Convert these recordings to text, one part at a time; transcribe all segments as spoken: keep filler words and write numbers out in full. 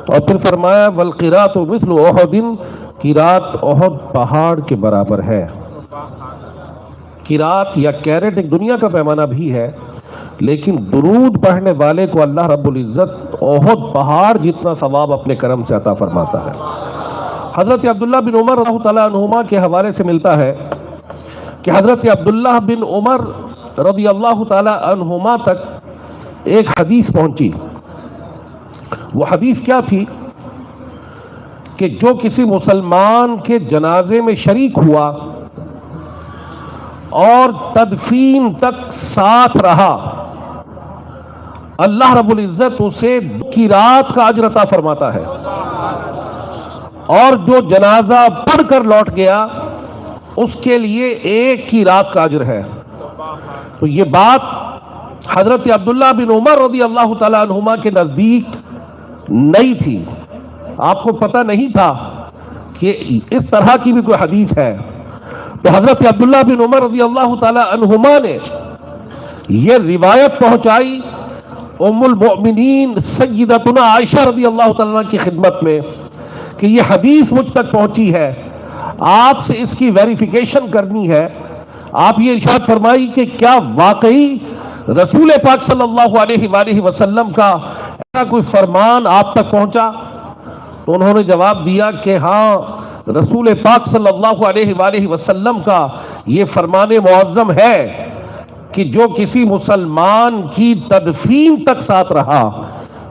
اور پھر فرمایا، "والقیرات مثل احد"، قیرات احد پہاڑ کے برابر ہے۔ قیرات یا کیرٹ ایک دنیا کا پیمانہ بھی ہے، لیکن درود پڑھنے والے کو اللہ رب العزت احد پہاڑ جتنا ثواب اپنے کرم سے عطا فرماتا ہے۔ حضرت عبداللہ بن عمر رضی اللہ تعالیٰ عنہما کے حوالے سے ملتا ہے کہ حضرت عبداللہ بن عمر رضی اللہ تعالیٰ عنہما تک ایک حدیث پہنچی۔ وہ حدیث کیا تھی؟ کہ جو کسی مسلمان کے جنازے میں شریک ہوا اور تدفین تک ساتھ رہا، اللہ رب العزت اسے دو قیرات کا اجر عطا فرماتا ہے، اور جو جنازہ پڑھ کر لوٹ گیا، اس کے لیے ایک قیرات کا اجر ہے۔ تو یہ بات حضرت عبداللہ بن عمر رضی اللہ تعالیٰ عنہما کے نزدیک نئی تھی، آپ کو پتہ نہیں تھا کہ اس طرح کی بھی کوئی حدیث ہے۔ تو حضرت عبداللہ بن عمر رضی اللہ تعالیٰ عنہما نے یہ روایت پہنچائی ام المؤمنین سیدتنا عائشہ رضی اللہ تعالیٰ عنہا کی خدمت میں کہ یہ حدیث مجھ تک پہنچی ہے، آپ سے اس کی ویریفیکیشن کرنی ہے۔ آپ یہ ارشاد فرمائی کہ کیا واقعی رسول پاک صلی اللہ علیہ وآلہ وسلم کا ایسا کوئی فرمان آپ تک پہنچا؟ تو انہوں نے جواب دیا کہ ہاں، رسول پاک صلی اللہ علیہ وآلہ وسلم کا یہ فرمان معظم ہے کہ جو کسی مسلمان کی تدفین تک ساتھ رہا،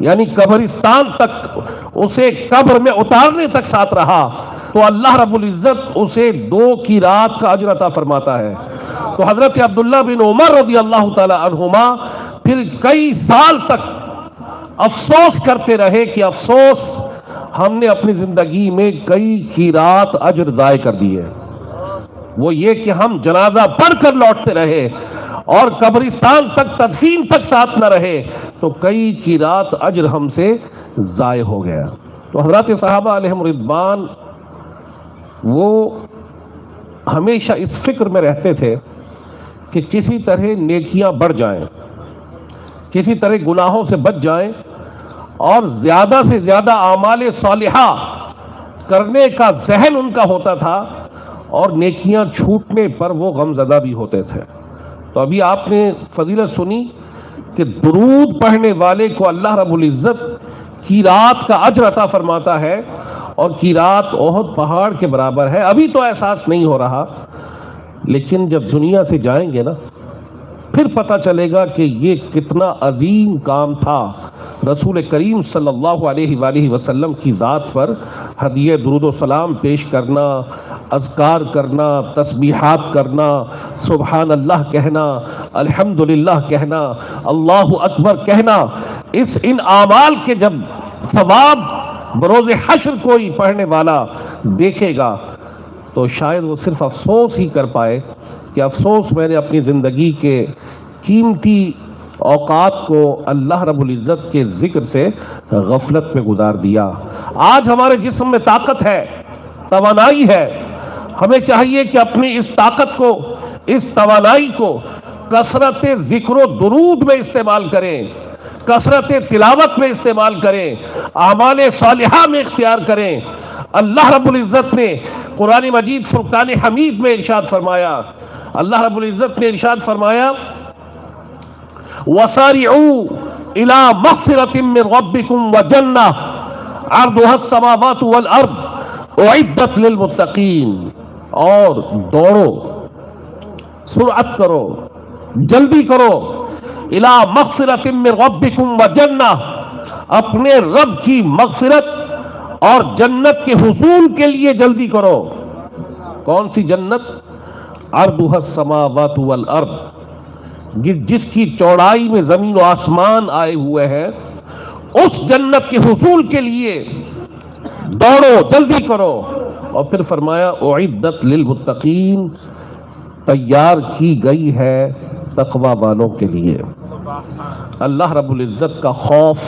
یعنی قبرستان تک، اسے قبر میں اتارنے تک ساتھ رہا، تو اللہ رب العزت اسے دو قیرات کا اجر عطا فرماتا ہے۔ تو حضرت عبداللہ بن عمر رضی اللہ تعالیٰ عنہما پھر کئی سال تک افسوس کرتے رہے کہ افسوس، ہم نے اپنی زندگی میں کئی قیرات اجر ضائع کر دیے۔ وہ یہ کہ ہم جنازہ پڑھ کر لوٹتے رہے اور قبرستان تک، تدفین تک ساتھ نہ رہے، تو کئی قیرات اجر ہم سے ضائع ہو گیا۔ تو حضرات صحابہ علیہم رضوان، وہ ہمیشہ اس فکر میں رہتے تھے کہ کسی طرح نیکیاں بڑھ جائیں، کسی طرح گناہوں سے بچ جائیں، اور زیادہ سے زیادہ اعمال صالحہ کرنے کا ذہن ان کا ہوتا تھا، اور نیکیاں چھوٹنے پر وہ غمزدہ بھی ہوتے تھے۔ تو ابھی آپ نے فضیلت سنی کہ درود پڑھنے والے کو اللہ رب العزت قیرات کا اجر عطا فرماتا ہے، اور قیرات احد پہاڑ کے برابر ہے۔ ابھی تو احساس نہیں ہو رہا، لیکن جب دنیا سے جائیں گے نا، پھر پتہ چلے گا کہ یہ کتنا عظیم کام تھا۔ رسول کریم صلی اللہ علیہ وآلہ وسلم کی ذات پر ہدیہ درود و سلام پیش کرنا، اذکار کرنا، تسبیحات کرنا، سبحان اللہ کہنا، الحمدللہ کہنا، اللہ اکبر کہنا، اس، ان اعمال کے جب ثواب بروز حشر کوئی پڑھنے والا دیکھے گا، تو شاید وہ صرف افسوس ہی کر پائے کہ افسوس، میں نے اپنی زندگی کے قیمتی اوقات کو اللہ رب العزت کے ذکر سے غفلت میں گزار دیا۔ آج ہمارے جسم میں طاقت ہے، توانائی ہے، ہمیں چاہیے کہ اپنی اس طاقت کو، اس توانائی کو کثرت ذکر و درود میں استعمال کریں، کثرت تلاوت میں استعمال کریں، اعمال صالحہ میں اختیار کریں۔ اللہ رب العزت نے قرآن مجید فرقان حمید میں ارشاد فرمایا، اللہ رب العزت نے ارشاد فرمایا، "وسارعوا إلى مغفرة من ربكم وجنة عرضها السماوات والأرض أعدت للمتقين"، اور دوڑو، سرعت کرو، جلدی کرو، "إلى مغفرة من ربكم وجنة"، اپنے رب کی مغفرت اور جنت کے حصول کے لیے جلدی کرو۔ کون سی جنت؟ "عرضها السماوات والأرض"، جس، جس کی چوڑائی میں زمین و آسمان آئے ہوئے ہیں، اس جنت کے حصول کے لیے دوڑو، جلدی کرو۔ اور پھر فرمایا، "أعدت للمتقين"، تیار کی گئی ہے تقوی والوں کے لیے، اللہ رب العزت کا خوف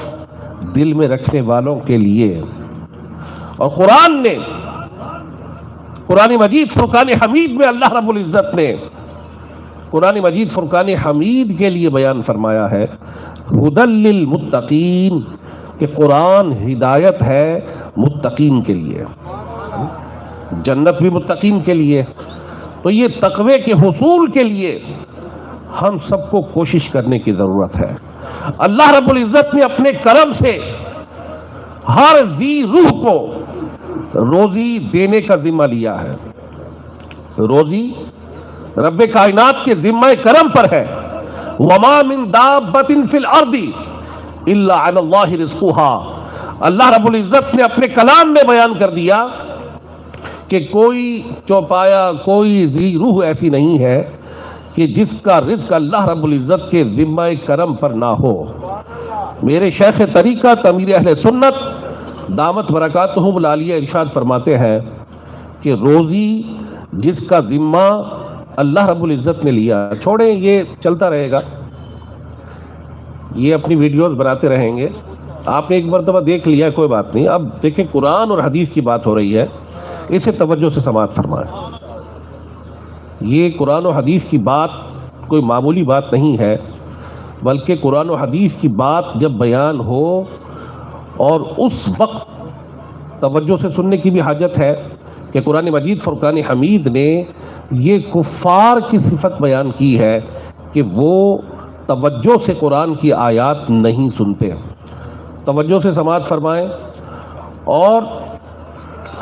دل میں رکھنے والوں کے لیے۔ اور قرآن نے، قرآن مجید فرقان حمید میں اللہ رب العزت نے، قرآن مجید فرقان حمید کے لیے بیان فرمایا ہے، "هدى للمتقين"، کہ قرآن ہدایت ہے متقین کے لیے، جنت بھی متقین کے لیے۔ تو یہ تقوی کے حصول کے لیے ہم سب کو کوشش کرنے کی ضرورت ہے۔ اللہ رب العزت نے اپنے کرم سے ہر ذی روح کو روزی دینے کا ذمہ لیا ہے۔ روزی رب کائنات کے ذمہ کرم پر ہے۔ وما من دابة في الأرض إلا على الله رزقها۔ اللہ رب العزت نے اپنے کلام میں بیان کر دیا کہ کوئی چوپایا، کوئی ذی روح ایسی نہیں ہے کہ جس کا رزق اللہ رب العزت کے ذمہ کرم پر نہ ہو۔ میرے شیخ طریقت امیر اہل سنت دامت برکاتہم العالیہ ارشاد فرماتے ہیں کہ روزی جس کا ذمہ اللہ رب العزت نے لیا، چھوڑیں، یہ چلتا رہے گا، یہ اپنی ویڈیوز بناتے رہیں گے۔ آپ نے ایک مرتبہ دیکھ لیا، کوئی بات نہیں۔ اب دیکھیں، قرآن اور حدیث کی بات ہو رہی ہے، اسے توجہ سے سماعت فرمائیں۔ یہ قرآن و حدیث کی بات کوئی معمولی بات نہیں ہے، بلکہ قرآن و حدیث کی بات جب بیان ہو اور اس وقت توجہ سے سننے کی بھی حاجت ہے کہ قرآن مجید فرقان حمید نے یہ کفار کی صفت بیان کی ہے کہ وہ توجہ سے قرآن کی آیات نہیں سنتے۔ توجہ سے سماعت فرمائیں۔ اور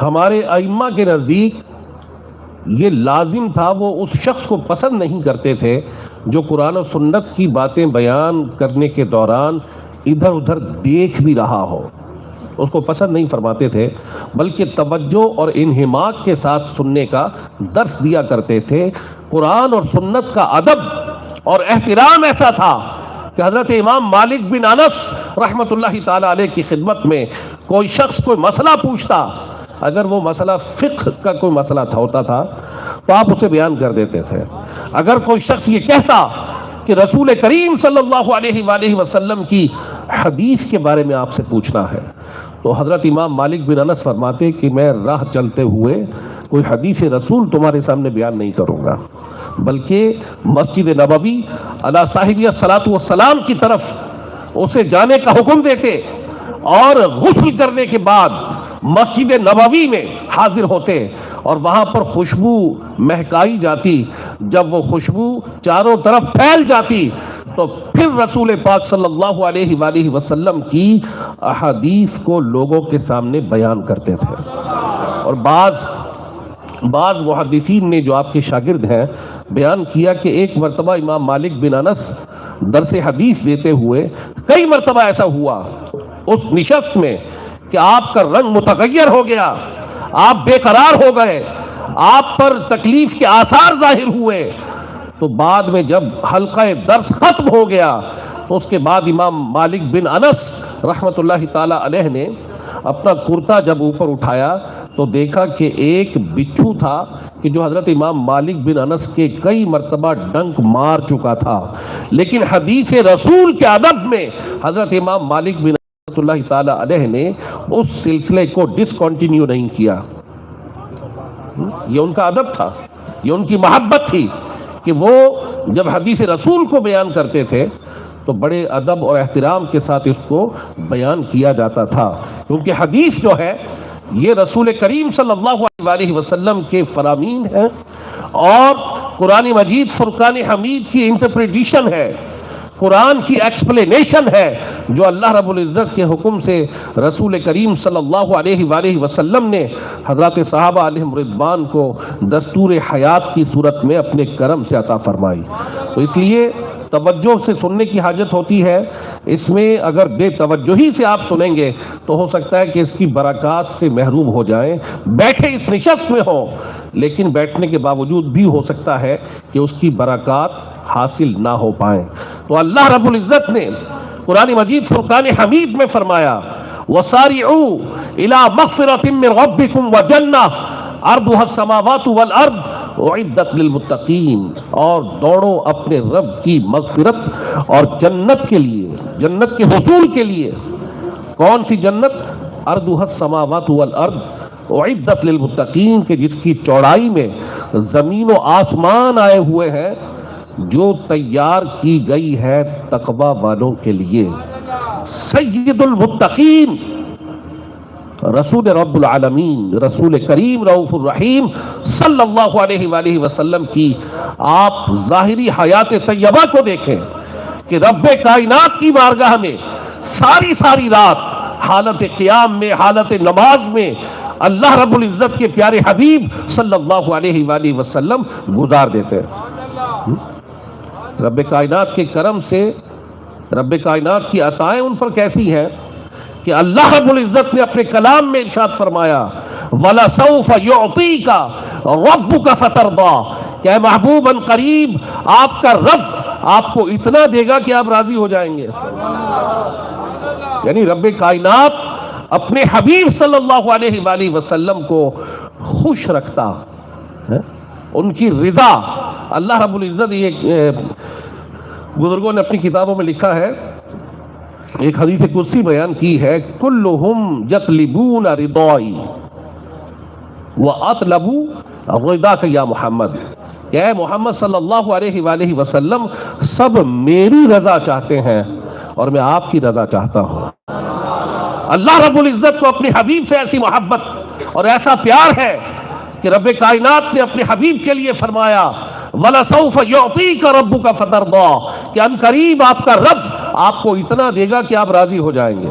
ہمارے ائمہ کے نزدیک یہ لازم تھا، وہ اس شخص کو پسند نہیں کرتے تھے جو قرآن و سنت کی باتیں بیان کرنے کے دوران ادھر ادھر دیکھ بھی رہا ہو، اس کو پسند نہیں فرماتے تھے، بلکہ توجہ اور انہماک کے ساتھ سننے کا درس دیا کرتے تھے۔ قرآن اور سنت کا ادب اور احترام ایسا تھا کہ حضرت امام مالک بن انس رحمۃ اللہ تعالی علیہ کی خدمت میں کوئی شخص کوئی مسئلہ پوچھتا، اگر وہ مسئلہ فقہ کا کوئی مسئلہ تھا، ہوتا تھا، تو آپ اسے بیان کر دیتے تھے۔ اگر کوئی شخص یہ کہتا کہ رسول کریم صلی اللہ علیہ وآلہ وسلم کی حدیث کے بارے میں آپ سے پوچھنا ہے، تو حضرت امام مالک بن انس فرماتے کہ میں راہ چلتے ہوئے کوئی حدیث رسول تمہارے سامنے بیان نہیں کروں گا، بلکہ مسجد نبوی علی صاحبہ الصلوۃ والسلام کی طرف اسے جانے کا حکم دیتے اور غسل کرنے کے بعد مسجد نبوی میں حاضر ہوتے اور وہاں پر خوشبو مہکائی جاتی۔ جب وہ خوشبو چاروں طرف پھیل جاتی تو پھر رسول پاک صلی اللہ علیہ وآلہ وسلم کی احادیث کو لوگوں کے سامنے بیان کرتے تھے۔ اور بعض بعض محدثین نے، جو آپ کے شاگرد ہیں، بیان کیا کہ ایک مرتبہ امام مالک بن انس درس حدیث دیتے ہوئے، کئی مرتبہ ایسا ہوا اس نشست میں کہ آپ کا رنگ متغیر ہو گیا، آپ بے قرار ہو گئے، آپ پر تکلیف کے آثار ظاہر ہوئے۔ تو بعد میں جب حلقہ درس ختم ہو گیا تو اس کے بعد امام مالک بن انس رحمۃ اللہ تعالی علیہ نے اپنا کرتا جب اوپر اٹھایا تو دیکھا کہ ایک بچھو تھا کہ جو حضرت امام مالک بن انس کے کئی مرتبہ ڈنک مار چکا تھا، لیکن حدیث رسول کے ادب میں حضرت امام مالک بن رحمۃ اللہ تعالی علیہ نے اس سلسلے کو ڈسکنٹینیو نہیں کیا۔ یہ ان کا ادب تھا، یہ ان کی محبت تھی کہ وہ جب حدیث رسول کو بیان کرتے تھے تو بڑے ادب اور احترام کے ساتھ اس کو بیان کیا جاتا تھا، کیونکہ حدیث جو ہے یہ رسول کریم صلی اللہ علیہ وآلہ وسلم کے فرامین ہیں اور قرآن مجید فرقان حمید کی انٹرپریٹیشن ہے، قرآن کی ایکسپلینیشن ہے، جو اللہ رب العزت کے حکم سے رسول کریم صلی اللہ علیہ وآلہ وسلم نے حضرات صحابہ علیہم رضوان کو دستور حیات کی صورت میں اپنے کرم سے عطا فرمائی۔ تو اس لیے توجہ سے سننے کی حاجت ہوتی ہے۔ اس میں اگر بے توجہی سے آپ سنیں گے تو ہو سکتا ہے کہ اس کی برکات سے محروم ہو جائیں، بیٹھے اس نشست میں ہوں، لیکن بیٹھنے کے باوجود بھی ہو سکتا ہے کہ اس کی برکات حاصل نہ ہو پائیں۔ تو اللہ رب العزت نے قرآن مجید فرقان حمید میں فرمایا، وسارعوا الی مغفرۃ من ربکم وجنۃ عرضها السماوات والارض اعدت للمتقین، اور دوڑو اپنے رب کی مغفرت اور جنت کے لیے، جنت کے حصول کے لیے۔ کون سی جنت؟ عرضها السماوات والارض اعدت للمتقین، کہ جس کی چوڑائی میں زمین و آسمان آئے ہوئے ہیں، جو تیار کی گئی ہے تقوی والوں کے لیے۔ سید المتقین، رسول رب العالمین، رسول کریم رؤوف الرحیم صلی اللہ علیہ وآلہ وسلم کی آپ ظاہری حیات طیبہ کو دیکھیں کہ رب کائنات کی بارگاہ میں ساری ساری رات حالت قیام میں، حالت نماز میں اللہ رب العزت کے پیارے حبیب صلی اللہ علیہ وآلہ وسلم گزار دیتے ہیں۔ رب کائنات کے کرم سے، رب کائنات کی عطائیں ان پر کیسی ہیں کہ اللہ رب العزت نے اپنے کلام میں ارشاد فرمایا، "وَلَسَوْفَ يُعْطِيكَ رَبُّكَ فَتَرْضَىٰ"، کہ اے محبوب، ان قریب آپ کا رب آپ کو اتنا دے گا کہ آپ راضی ہو جائیں گے۔ یعنی رب کائنات اپنے حبیب صلی اللہ علیہ وآلہ وسلم کو خوش رکھتا ہے، ان کی رضا۔ اللہ رب العزت، یہ، اے، بزرگوں نے اپنی کتابوں میں لکھا ہے، ایک حدیث قدسی بیان کی ہے، "کلہم یطلبون رضائی و اطلب رضاک یا محمد"، کہ اے محمد صلی اللہ علیہ وآلہ وسلم، سب میری رضا چاہتے ہیں اور میں آپ کی رضا چاہتا ہوں۔ اللہ رب العزت کو اپنے حبیب سے ایسی محبت اور ایسا پیار ہے کہ رب کائنات نے اپنے حبیب کے لیے فرمایا، "وَلَسَوْفَ يُعْطِيكَ رَبُّكَ فَتَرْضَىٰ"، کہ ان قریب آپ کا رب آپ کو اتنا دے گا کہ آپ راضی ہو جائیں گے۔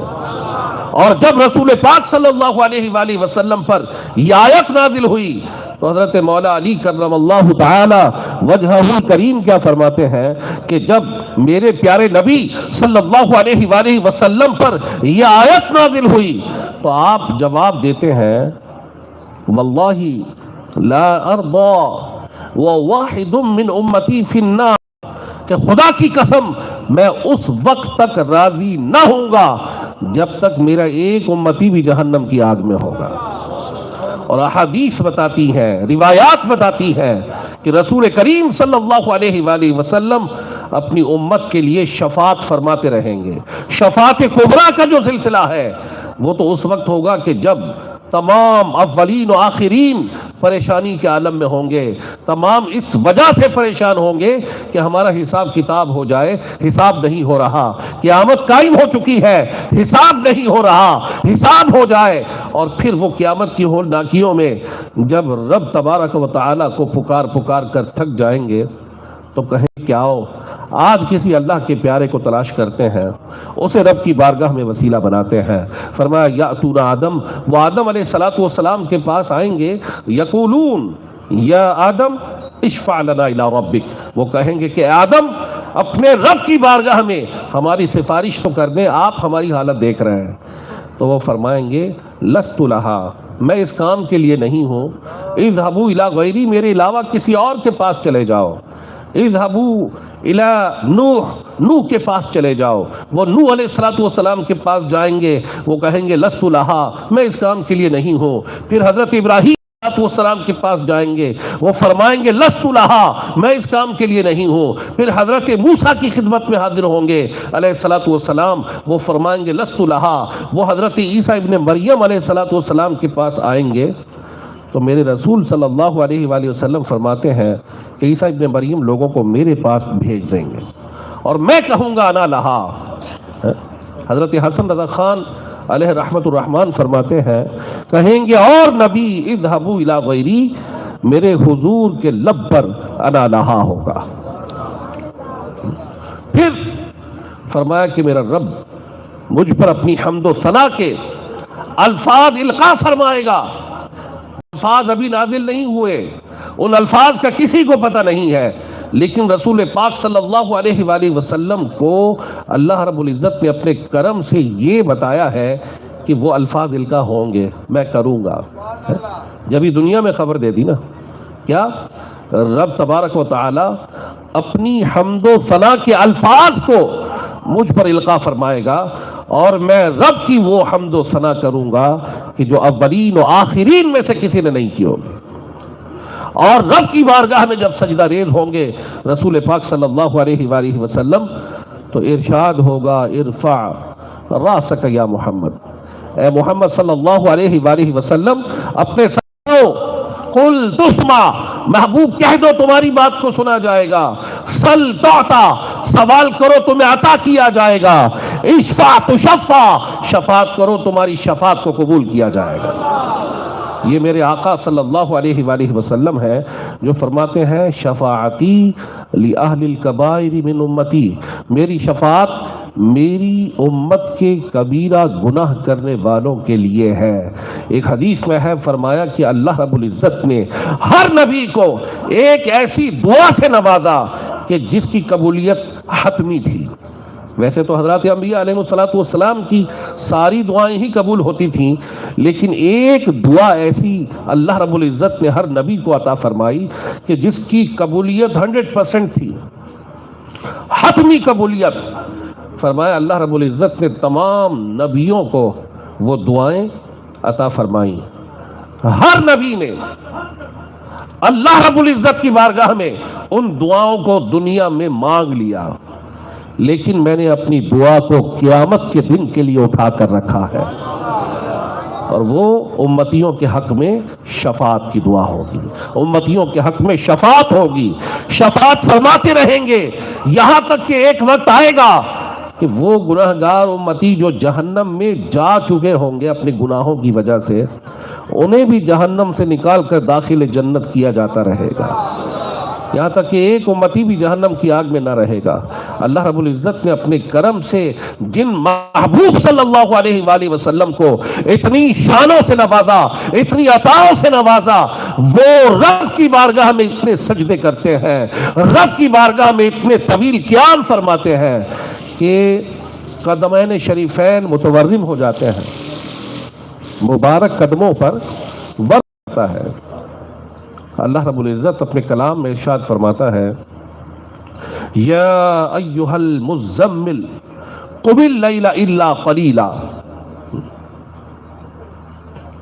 اور جب رسول پاک صلی اللہ علیہ وآلہ وسلم پر یہ آیت نازل ہوئی تو حضرت مولا علی کرم اللہ تعالی وجہہ کریم کیا فرماتے ہیں کہ جب میرے پیارے نبی صلی اللہ علیہ وآلہ وسلم پر یہ آیت نازل ہوئی تو آپ جواب دیتے ہیں، "واللہ لا ارضی وواحد من امتی فی النار"، کہ خدا کی قسم، میں اس وقت تک راضی نہ ہوں گا جب تک میرا ایک امتی بھی جہنم کی آگ میں ہوگا۔ اور احادیث بتاتی ہیں، روایات بتاتی ہیں کہ رسول کریم صلی اللہ علیہ وآلہ وسلم اپنی امت کے لیے شفاعت فرماتے رہیں گے۔ شفاعت کبریٰ کا جو سلسلہ ہے، وہ تو اس وقت ہوگا کہ جب تمام اولین و آخرین پریشانی کے عالم میں ہوں گے، تمام اس وجہ سے پریشان ہوں گے کہ ہمارا حساب کتاب ہو جائے، حساب نہیں ہو رہا، قیامت قائم ہو چکی ہے، حساب نہیں ہو رہا، حساب ہو جائے۔ اور پھر وہ قیامت کی ہولناکیوں میں جب رب تبارک و تعالیٰ کو پکار پکار کر تھک جائیں گے، تو کہیں کہ آؤ، آج کسی اللہ کے پیارے کو تلاش کرتے ہیں، اسے رب کی بارگاہ میں وسیلہ بناتے ہیں۔ فرمایا، یأتون آدم، وہ آدم علیہ الصلوۃ والسلام کے پاس آئیں گے، یقولون، یا آدم، اشفع لنا الی ربک، وہ کہیں گے کہ آدم، اپنے رب کی بارگاہ میں ہماری سفارش تو کر دیں، آپ ہماری حالت دیکھ رہے ہیں۔ تو وہ فرمائیں گے، لست لہا، میں اس کام کے لیے نہیں ہوں، اذهبوا الی غیری، میرے علاوہ کسی اور کے پاس چلے جاؤ، اذهبوا الی نوح، نوح کے پاس چلے جاؤ۔ وہ نوح علیہ الصلوۃ والسلام کے پاس جائیں گے، وہ کہیں گے، لست لہا، میں اس کام کے لیے نہیں ہوں۔ پھر حضرت ابراہیم علیہ الصلوۃ والسلام کے پاس جائیں گے، وہ فرمائیں گے، لست لہا، میں اس کام کے لیے نہیں ہوں۔ پھر حضرت موسیٰ کی خدمت میں حاضر ہوں گے علیہ الصلوۃ والسلام، وہ فرمائیں گے، لست لہا۔ وہ حضرت عیسیٰ ابن مریم علیہ الصلوۃ والسلام کے پاس آئیں گے، تو میرے رسول صلی اللہ علیہ وآلہ وسلم فرماتے ہیں کہ عیسیٰ ابن مریم لوگوں کو میرے پاس بھیج دیں گے اور میں کہوں گا، انا لہا۔ حضرت حسن رضا خان علیہ رحمت الرحمان فرماتے ہیں، کہیں گے، اور نبی، اذهبوا الی غیری، میرے حضور کے لب پر انا لہا ہوگا۔ پھر فرمایا کہ میرا رب مجھ پر اپنی حمد و ثنا کے الفاظ القا فرمائے گا۔ الفاظ ابھی نازل نہیں ہوئے، ان الفاظ کا کسی کو پتہ نہیں ہے، لیکن رسول پاک صلی اللہ علیہ وآلہ وسلم کو اللہ رب العزت نے اپنے کرم سے یہ بتایا ہے کہ وہ الفاظ القا ہوں گے، میں کروں گا۔ جب یہ دنیا میں خبر دے دی نا، کیا رب تبارک و تعالی اپنی حمد و ثنا کے الفاظ کو مجھ پر القا فرمائے گا، اور میں رب کی وہ حمد و ثنا کروں گا کہ جو اولین و آخرین میں سے کسی نے نہیں کی ہوگی۔ اور رب کی بارگاہ میں جب سجدہ ریز ہوں گے رسول پاک صلی اللہ علیہ وآلہ وسلم، تو ارشاد ہوگا، ارفع راسک یا محمد، اے محمد صلی اللہ علیہ وآلہ وسلم، اپنے سر کو، قل تسمع، محبوب کہہ دو، تمہاری بات کو سنا جائے گا، سل تعطا، سوال کرو، تمہیں عطا کیا جائے گا، اشفع تشفع، شفاعت کرو، تمہاری شفاعت کو قبول کیا جائے گا۔ یہ میرے آقا صلی اللہ علیہ وآلہ وسلم ہے جو فرماتے ہیں، شفاعتی لأہل الکبائر من امتی، میری شفاعت میری امت کے کبیرہ گناہ کرنے والوں کے لیے ہے۔ ایک حدیث میں ہے، فرمایا کہ اللہ رب العزت نے ہر نبی کو ایک ایسی دعا سے نوازا کہ جس کی قبولیت حتمی تھی۔ ویسے تو حضرات انبیاء علیہ الصلوۃ والسلام کی ساری دعائیں ہی قبول ہوتی تھیں، لیکن ایک دعا ایسی اللہ رب العزت نے ہر نبی کو عطا فرمائی کہ جس کی قبولیت ہنڈریڈ پرسینٹ تھی، حتمی قبولیت۔ فرمایا، اللہ رب العزت نے تمام نبیوں کو وہ دعائیں عطا فرمائیں۔ ہر نبی نے اللہ رب العزت کی بارگاہ میں ان دعاؤں کو دنیا میں مانگ لیا، لیکن میں نے اپنی دعا کو قیامت کے دن کے لیے اٹھا کر رکھا ہے، اور وہ امتیوں کے حق میں شفاعت کی دعا ہوگی، امتیوں کے حق میں شفاعت ہوگی۔ شفاعت فرماتے رہیں گے یہاں تک کہ ایک وقت آئے گا کہ وہ گناہ گار امتی جو جہنم میں جا چکے ہوں گے اپنے گناہوں کی وجہ سے، انہیں بھی جہنم سے نکال کر داخل جنت کیا جاتا رہے گا، یہاں تک کہ ایک امتی بھی جہنم کی آگ میں نہ رہے گا۔ اللہ رب العزت نے اپنے کرم سے جن محبوب صلی اللہ علیہ وآلہ وسلم کو اتنی شانوں سے نوازا، اتنی عطاؤں سے نوازا، وہ رب کی بارگاہ میں اتنے سجدے کرتے ہیں، رب کی بارگاہ میں اتنے طویل قیام فرماتے ہیں کہ قدمین شریفین متورم ہو جاتے ہیں، مبارک قدموں پر ورم آتا ہے۔ اللہ رب العزت اپنے کلام میں ارشاد فرماتا ہے، یا ایھا المزمل قم اللیل الا قلیلا۔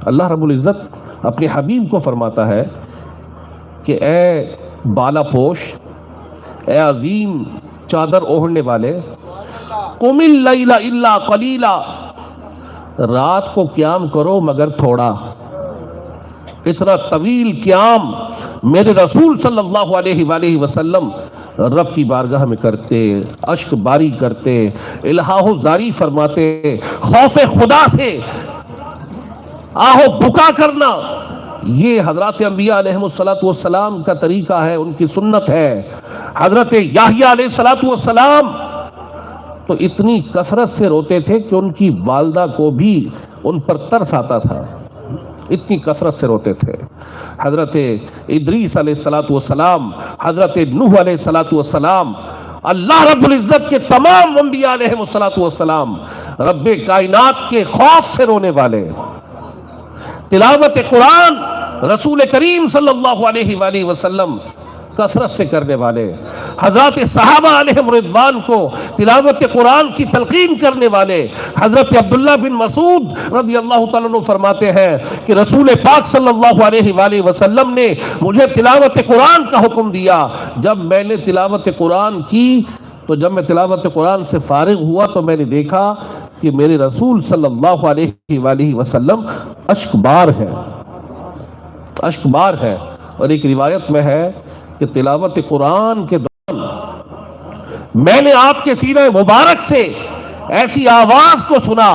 اللہ رب العزت اپنے حبیب کو فرماتا ہے کہ اے بالا پوش، اے عظیم چادر اوڑھنے والے، قم اللیل الا قلیلا، رات کو قیام کرو مگر تھوڑا۔ اتنا طویل قیام میرے رسول صلی اللہ علیہ وآلہ وسلم رب کی بارگاہ میں کرتے، اشک باری کرتے، الہا و زاری فرماتے، خوف خدا سے آہ و بکا کرنا، یہ حضرات انبیاء علیہم الصلوۃ والسلام کا طریقہ ہے، ان کی سنت ہے۔ حضرت یحییٰ علیہ الصلوۃ والسلام تو اتنی کثرت سے روتے تھے کہ ان کی والدہ کو بھی ان پر ترس آتا تھا، اتنی کثرت سے روتے تھے۔ حضرت ادریس علیہ الصلوۃ والسلام، حضرت نوح علیہ الصلوۃ والسلام، اللہ رب العزت کے تمام انبیاء علیہم الصلوۃ والسلام رب کائنات کے خوف سے رونے والے۔ تلاوت قرآن رسول کریم صلی اللہ علیہ وآلہ وسلم کثرت سے کرنے والے، حضرات صحابہ علیہم رضوان کو تلاوت قرآن کی تلقین کرنے والے۔ حضرت عبداللہ بن مسعود رضی اللہ تعالیٰ عنہ فرماتے ہیں کہ رسول پاک صلی اللہ علیہ وآلہ وسلم نے مجھے تلاوت قرآن کا حکم دیا۔ جب میں نے تلاوت قرآن کی تو جب میں تلاوت قرآن سے فارغ ہوا تو میں نے دیکھا کہ میرے رسول صلی اللہ علیہ وآلہ وسلم اشک بار ہیں، اشک بار ہیں۔ اور ایک روایت میں ہے کہ تلاوت قرآن کے دوران میں نے آپ کے سینہ مبارک سے ایسی آواز کو سنا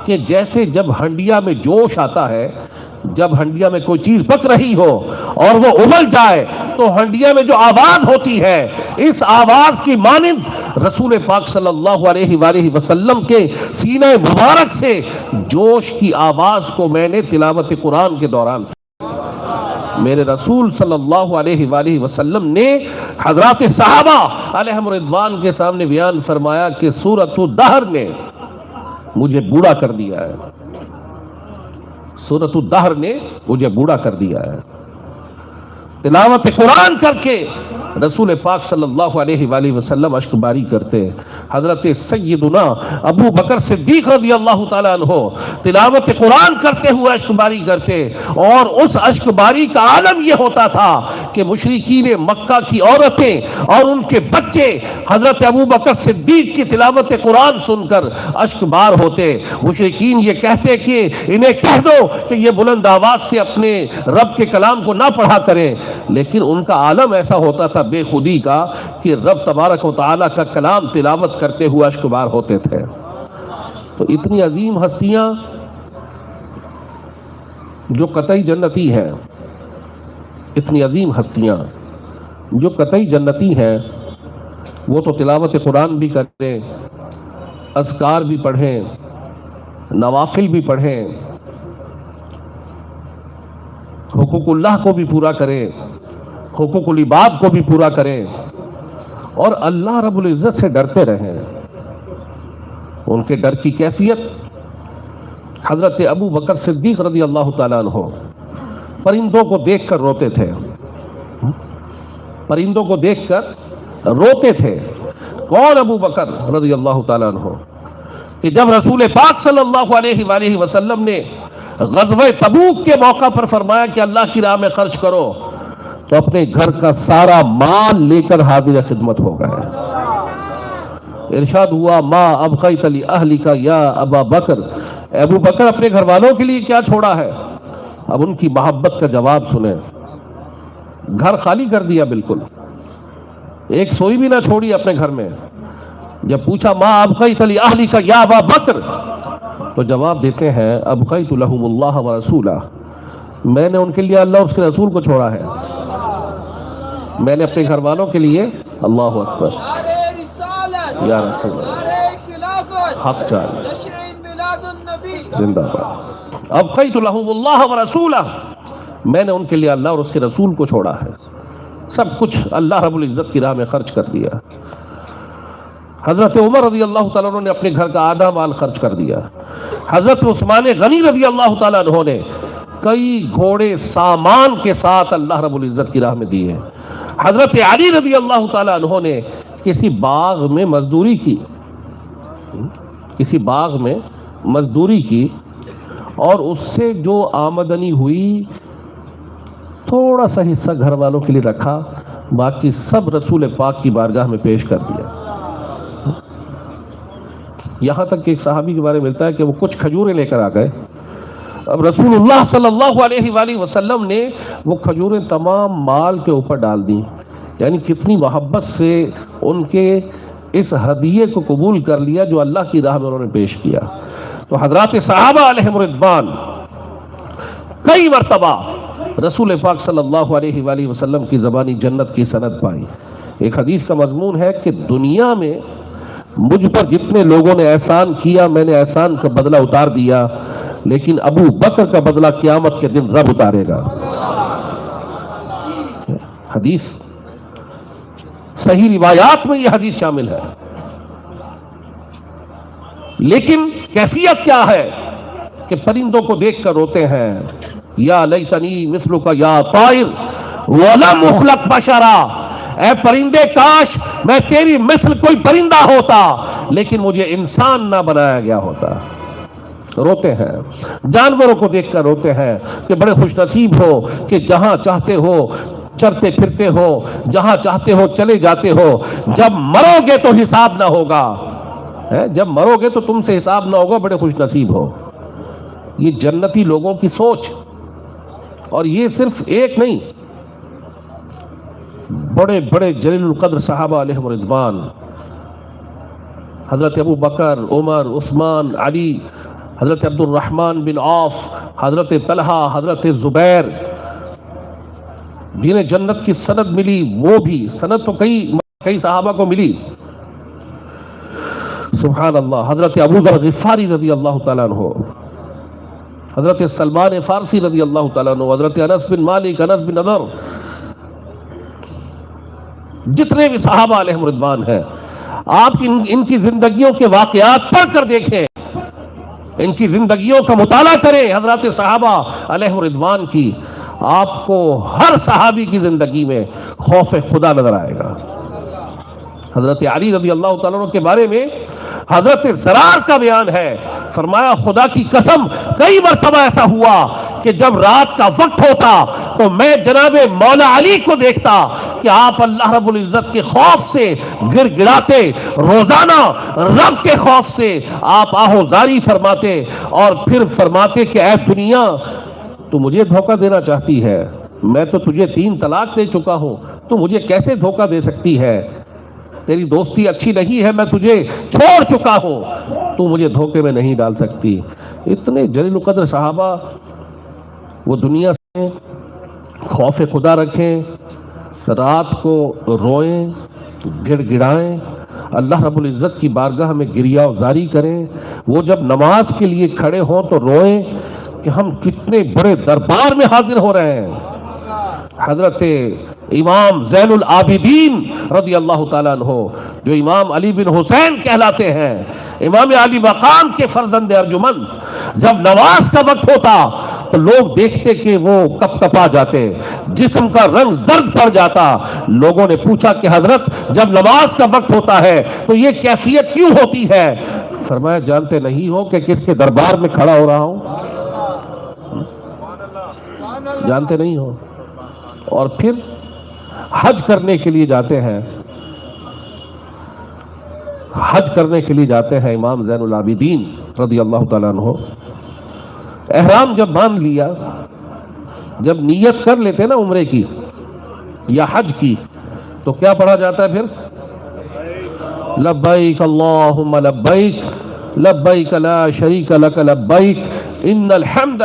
کہ جیسے جب ہنڈیا میں جوش آتا ہے، جب ہنڈیا میں کوئی چیز پک رہی ہو اور وہ ابل جائے تو ہنڈیا میں جو آواز ہوتی ہے، اس آواز کی مانند رسول پاک صلی اللہ علیہ وآلہ وسلم کے سینہ مبارک سے جوش کی آواز کو میں نے تلاوت قرآن کے دوران سنا۔ میرے رسول صلی اللہ علیہ وآلہ وسلم نے حضرات صحابہ علیہم رضوان کے سامنے بیان فرمایا کہ سورۃ الدہر نے مجھے بوڑھا کر دیا ہے، سورۃ الدہر نے مجھے بوڑھا کر دیا ہے۔ تلاوت قرآن کر کے رسول پاک صلی اللہ علیہ وآلہ وسلم اشک باری کرتے۔ حضرت سیدنا ابو بکر صدیق رضی اللہ تعالیٰ عنہ تلاوت قرآن کرتے ہوئے اشک باری کرتے، اور اس اشک باری کا عالم یہ ہوتا تھا کہ مشرکین مکہ کی عورتیں اور ان کے بچے حضرت ابو بکر صدیق کی تلاوت قرآن سن کر اشک بار ہوتے۔ مشرکین یہ کہتے کہ انہیں کہہ دو کہ یہ بلند آواز سے اپنے رب کے کلام کو نہ پڑھا کریں، لیکن ان کا عالم ایسا ہوتا تھا بے خودی کا کہ رب تبارک و تعالیٰ کا کلام تلاوت کرتے ہوئے اشک بار ہوتے تھے۔ تو اتنی عظیم ہستیاں جو قطعی جنتی ہیں، اتنی عظیم ہستیاں جو قطعی جنتی ہیں، وہ تو تلاوت قرآن بھی کریں، اذکار بھی پڑھیں، نوافل بھی پڑھیں، حقوق اللہ کو بھی پورا کریں، حقوق العباد کو بھی پورا کریں اور اللہ رب العزت سے ڈرتے رہیں۔ ان کے ڈر کی کیفیت، حضرت ابو بکر صدیق رضی اللہ تعالیٰ عنہ پرندوں کو دیکھ کر روتے تھے، پرندوں کو دیکھ کر روتے تھے۔ کون؟ ابو بکر رضی اللہ تعالیٰ عنہ، کہ جب رسول پاک صلی اللہ علیہ وآلہ وسلم نے غزوہ تبوک کے موقع پر فرمایا کہ اللہ کی راہ میں خرچ کرو، تو اپنے گھر کا سارا مال لے کر حاضر خدمت ہو گئے۔ ارشاد ہوا، ما ابقیت لأہلک یا ابا بکر، اے ابو بکر، اپنے گھر والوں کے لیے کیا چھوڑا ہے؟ اب ان کی محبت کا جواب سنیں، گھر خالی کر دیا بالکل، ایک سوئی بھی نہ چھوڑی اپنے گھر میں۔ جب پوچھا، ما ابقیت لأہلک یا ابا بکر، تو جواب دیتے ہیں، ابقیت لہم اللہ و رسولہ، میں نے ان کے لیے اللہ اور اس کے رسول کو چھوڑا ہے، میں نے اپنے گھر والوں کے لیے، اللہ اکبر، نعرہ رسالت، یا رسول اللہ، نعرہ خلافت، حق چاہیے، جشن میلاد النبی۔ زندہ باد۔ ابقیت لہم اللہ و رسولہ، میں نے ان کے لیے اللہ اور اس کے رسول کو چھوڑا ہے، سب کچھ اللہ رب العزت کی راہ میں خرچ کر دیا۔ حضرت عمر رضی اللہ تعالیٰ عنہ نے اپنے گھر کا آدھا مال خرچ کر دیا۔ حضرت عثمان غنی رضی اللہ تعالیٰ عنہ نے کئی گھوڑے سامان کے ساتھ اللہ رب العزت کی راہ میں دیے۔ حضرت علی رضی اللہ تعالیٰ عنہ نے کسی باغ میں مزدوری کی، کسی باغ میں مزدوری کی اور اس سے جو آمدنی ہوئی، تھوڑا سا حصہ گھر والوں کے لیے رکھا، باقی سب رسول پاک کی بارگاہ میں پیش کر دیا۔ یہاں تک کہ ایک صحابی کے بارے میں ملتا ہے کہ وہ کچھ کھجوریں لے کر آ گئے۔ اب رسول اللہ صلی اللہ علیہ وآلہ وسلم نے وہ کھجوریں تمام مال کے اوپر ڈال دیں، یعنی کتنی محبت سے ان کے اس ہدیے کو قبول کر لیا جو اللہ کی راہ میں انہوں نے پیش کیا۔ تو حضرات صحابہ علیہم رضوان کئی مرتبہ رسول پاک صلی اللہ علیہ وآلہ وسلم کی زبانی جنت کی سند پائی۔ ایک حدیث کا مضمون ہے کہ دنیا میں مجھ پر جتنے لوگوں نے احسان کیا، میں نے احسان کا بدلہ اتار دیا، لیکن ابو بکر کا بدلہ قیامت کے دن رب اتارے گا۔ حدیث، صحیح روایات میں یہ حدیث شامل ہے۔ لیکن کیفیت کیا ہے کہ پرندوں کو دیکھ کر روتے ہیں، یا لیتنی مثلک یا طائر ولم اخلق بشرا، اے پرندے، کاش میں تیری مثل کوئی پرندہ ہوتا، لیکن مجھے انسان نہ بنایا گیا ہوتا۔ روتے ہیں، جانوروں کو دیکھ کر روتے ہیں کہ بڑے خوش نصیب ہو کہ جہاں چاہتے ہو چرتے پھرتے ہو، جہاں چاہتے ہو چلے جاتے ہو، جب مرو گے تو حساب نہ ہوگا، ہیں؟ جب مرو گے تو تم سے حساب نہ ہوگا، بڑے خوش نصیب ہو۔ یہ جنتی لوگوں کی سوچ۔ اور یہ صرف ایک نہیں، بڑے بڑے جلیل القدر صحابہ علیہم رضوان، حضرت ابو بکر، عمر، عثمان، علی، حضرت عبد الرحمن بن عوف، حضرت طلحہ، حضرت زبیر، جنہیں جنت کی سند ملی، وہ بھی، سند تو کئی، کئی صحابہ کو ملی۔ سبحان اللہ، حضرت ابو ذر غفاری رضی اللہ تعالیٰ عنہ، حضرت سلمان فارسی رضی اللہ تعالیٰ عنہ، حضرت انس بن مالک، انس بن نضر، جتنے بھی صحابہ علیہم رضوان ہیں، آپ ان، ان کی زندگیوں کے واقعات پڑھ کر دیکھیں، ان کی زندگیوں کا مطالعہ کریں، حضرات صحابہ علیہم رضوان کی، آپ کو ہر صحابی کی زندگی میں خوف خدا نظر آئے گا۔ حضرت علی رضی اللہ تعالیٰ عنہ کے بارے میں حضرت زرار کا بیان ہے، فرمایا، خدا کی قسم، کئی مرتبہ ایسا ہوا کہ جب رات کا وقت ہوتا تو میں جناب مولا علی کو دیکھتا کہ آپ اللہ رب العزت کے خوف سے گڑ گڑاتے، روزانہ رب کے خوف سے آپ آہ و زاری فرماتے اور پھر فرماتے کہ اے دنیا، تو مجھے دھوکہ دینا چاہتی ہے، میں تو تجھے تین طلاق دے چکا ہوں، تو مجھے کیسے دھوکہ دے سکتی ہے؟ تیری دوستی اچھی نہیں ہے، میں تجھے چھوڑ چکا ہوں، تو مجھے دھوکے میں نہیں ڈال سکتی۔ اتنے جلیل القدر صحابہ، وہ دنیا سے خوف خدا رکھیں، رات کو روئیں، گڑ گڑائیں، اللہ رب العزت کی بارگاہ میں گریہ و زاری کریں۔ وہ جب نماز کے لیے کھڑے ہوں تو روئیں کہ ہم کتنے بڑے دربار میں حاضر ہو رہے ہیں۔ حضرت امام زین العابدین رضی اللہ تعالیٰ عنہ، جو امام علی بن حسین کہلاتے ہیں، امام علی مقام کے فرزند ارجمند، جب نماز کا وقت ہوتا تو لوگ دیکھتے کہ وہ کپ کپا جاتے، جسم کا رنگ زرد پڑ جاتا۔ لوگوں نے پوچھا کہ حضرت، جب نماز کا وقت ہوتا ہے تو یہ کیفیت کیوں ہوتی ہے؟ فرمایا، جانتے نہیں ہو کہ کس کے دربار میں کھڑا ہو رہا ہوں؟ جانتے نہیں ہو؟ اور پھر حج کرنے کے لیے جاتے ہیں، حج کرنے کے لیے جاتے ہیں امام زین العابدین رضی اللہ تعالیٰ عنہ۔ احرام جب باندھ لیا، جب نیت کر لیتے نا عمرے کی یا حج کی، تو کیا پڑھا جاتا ہے پھر؟ لبیک اللہم لبیک، لبیک لا شریک لک لبیک، ان الحمد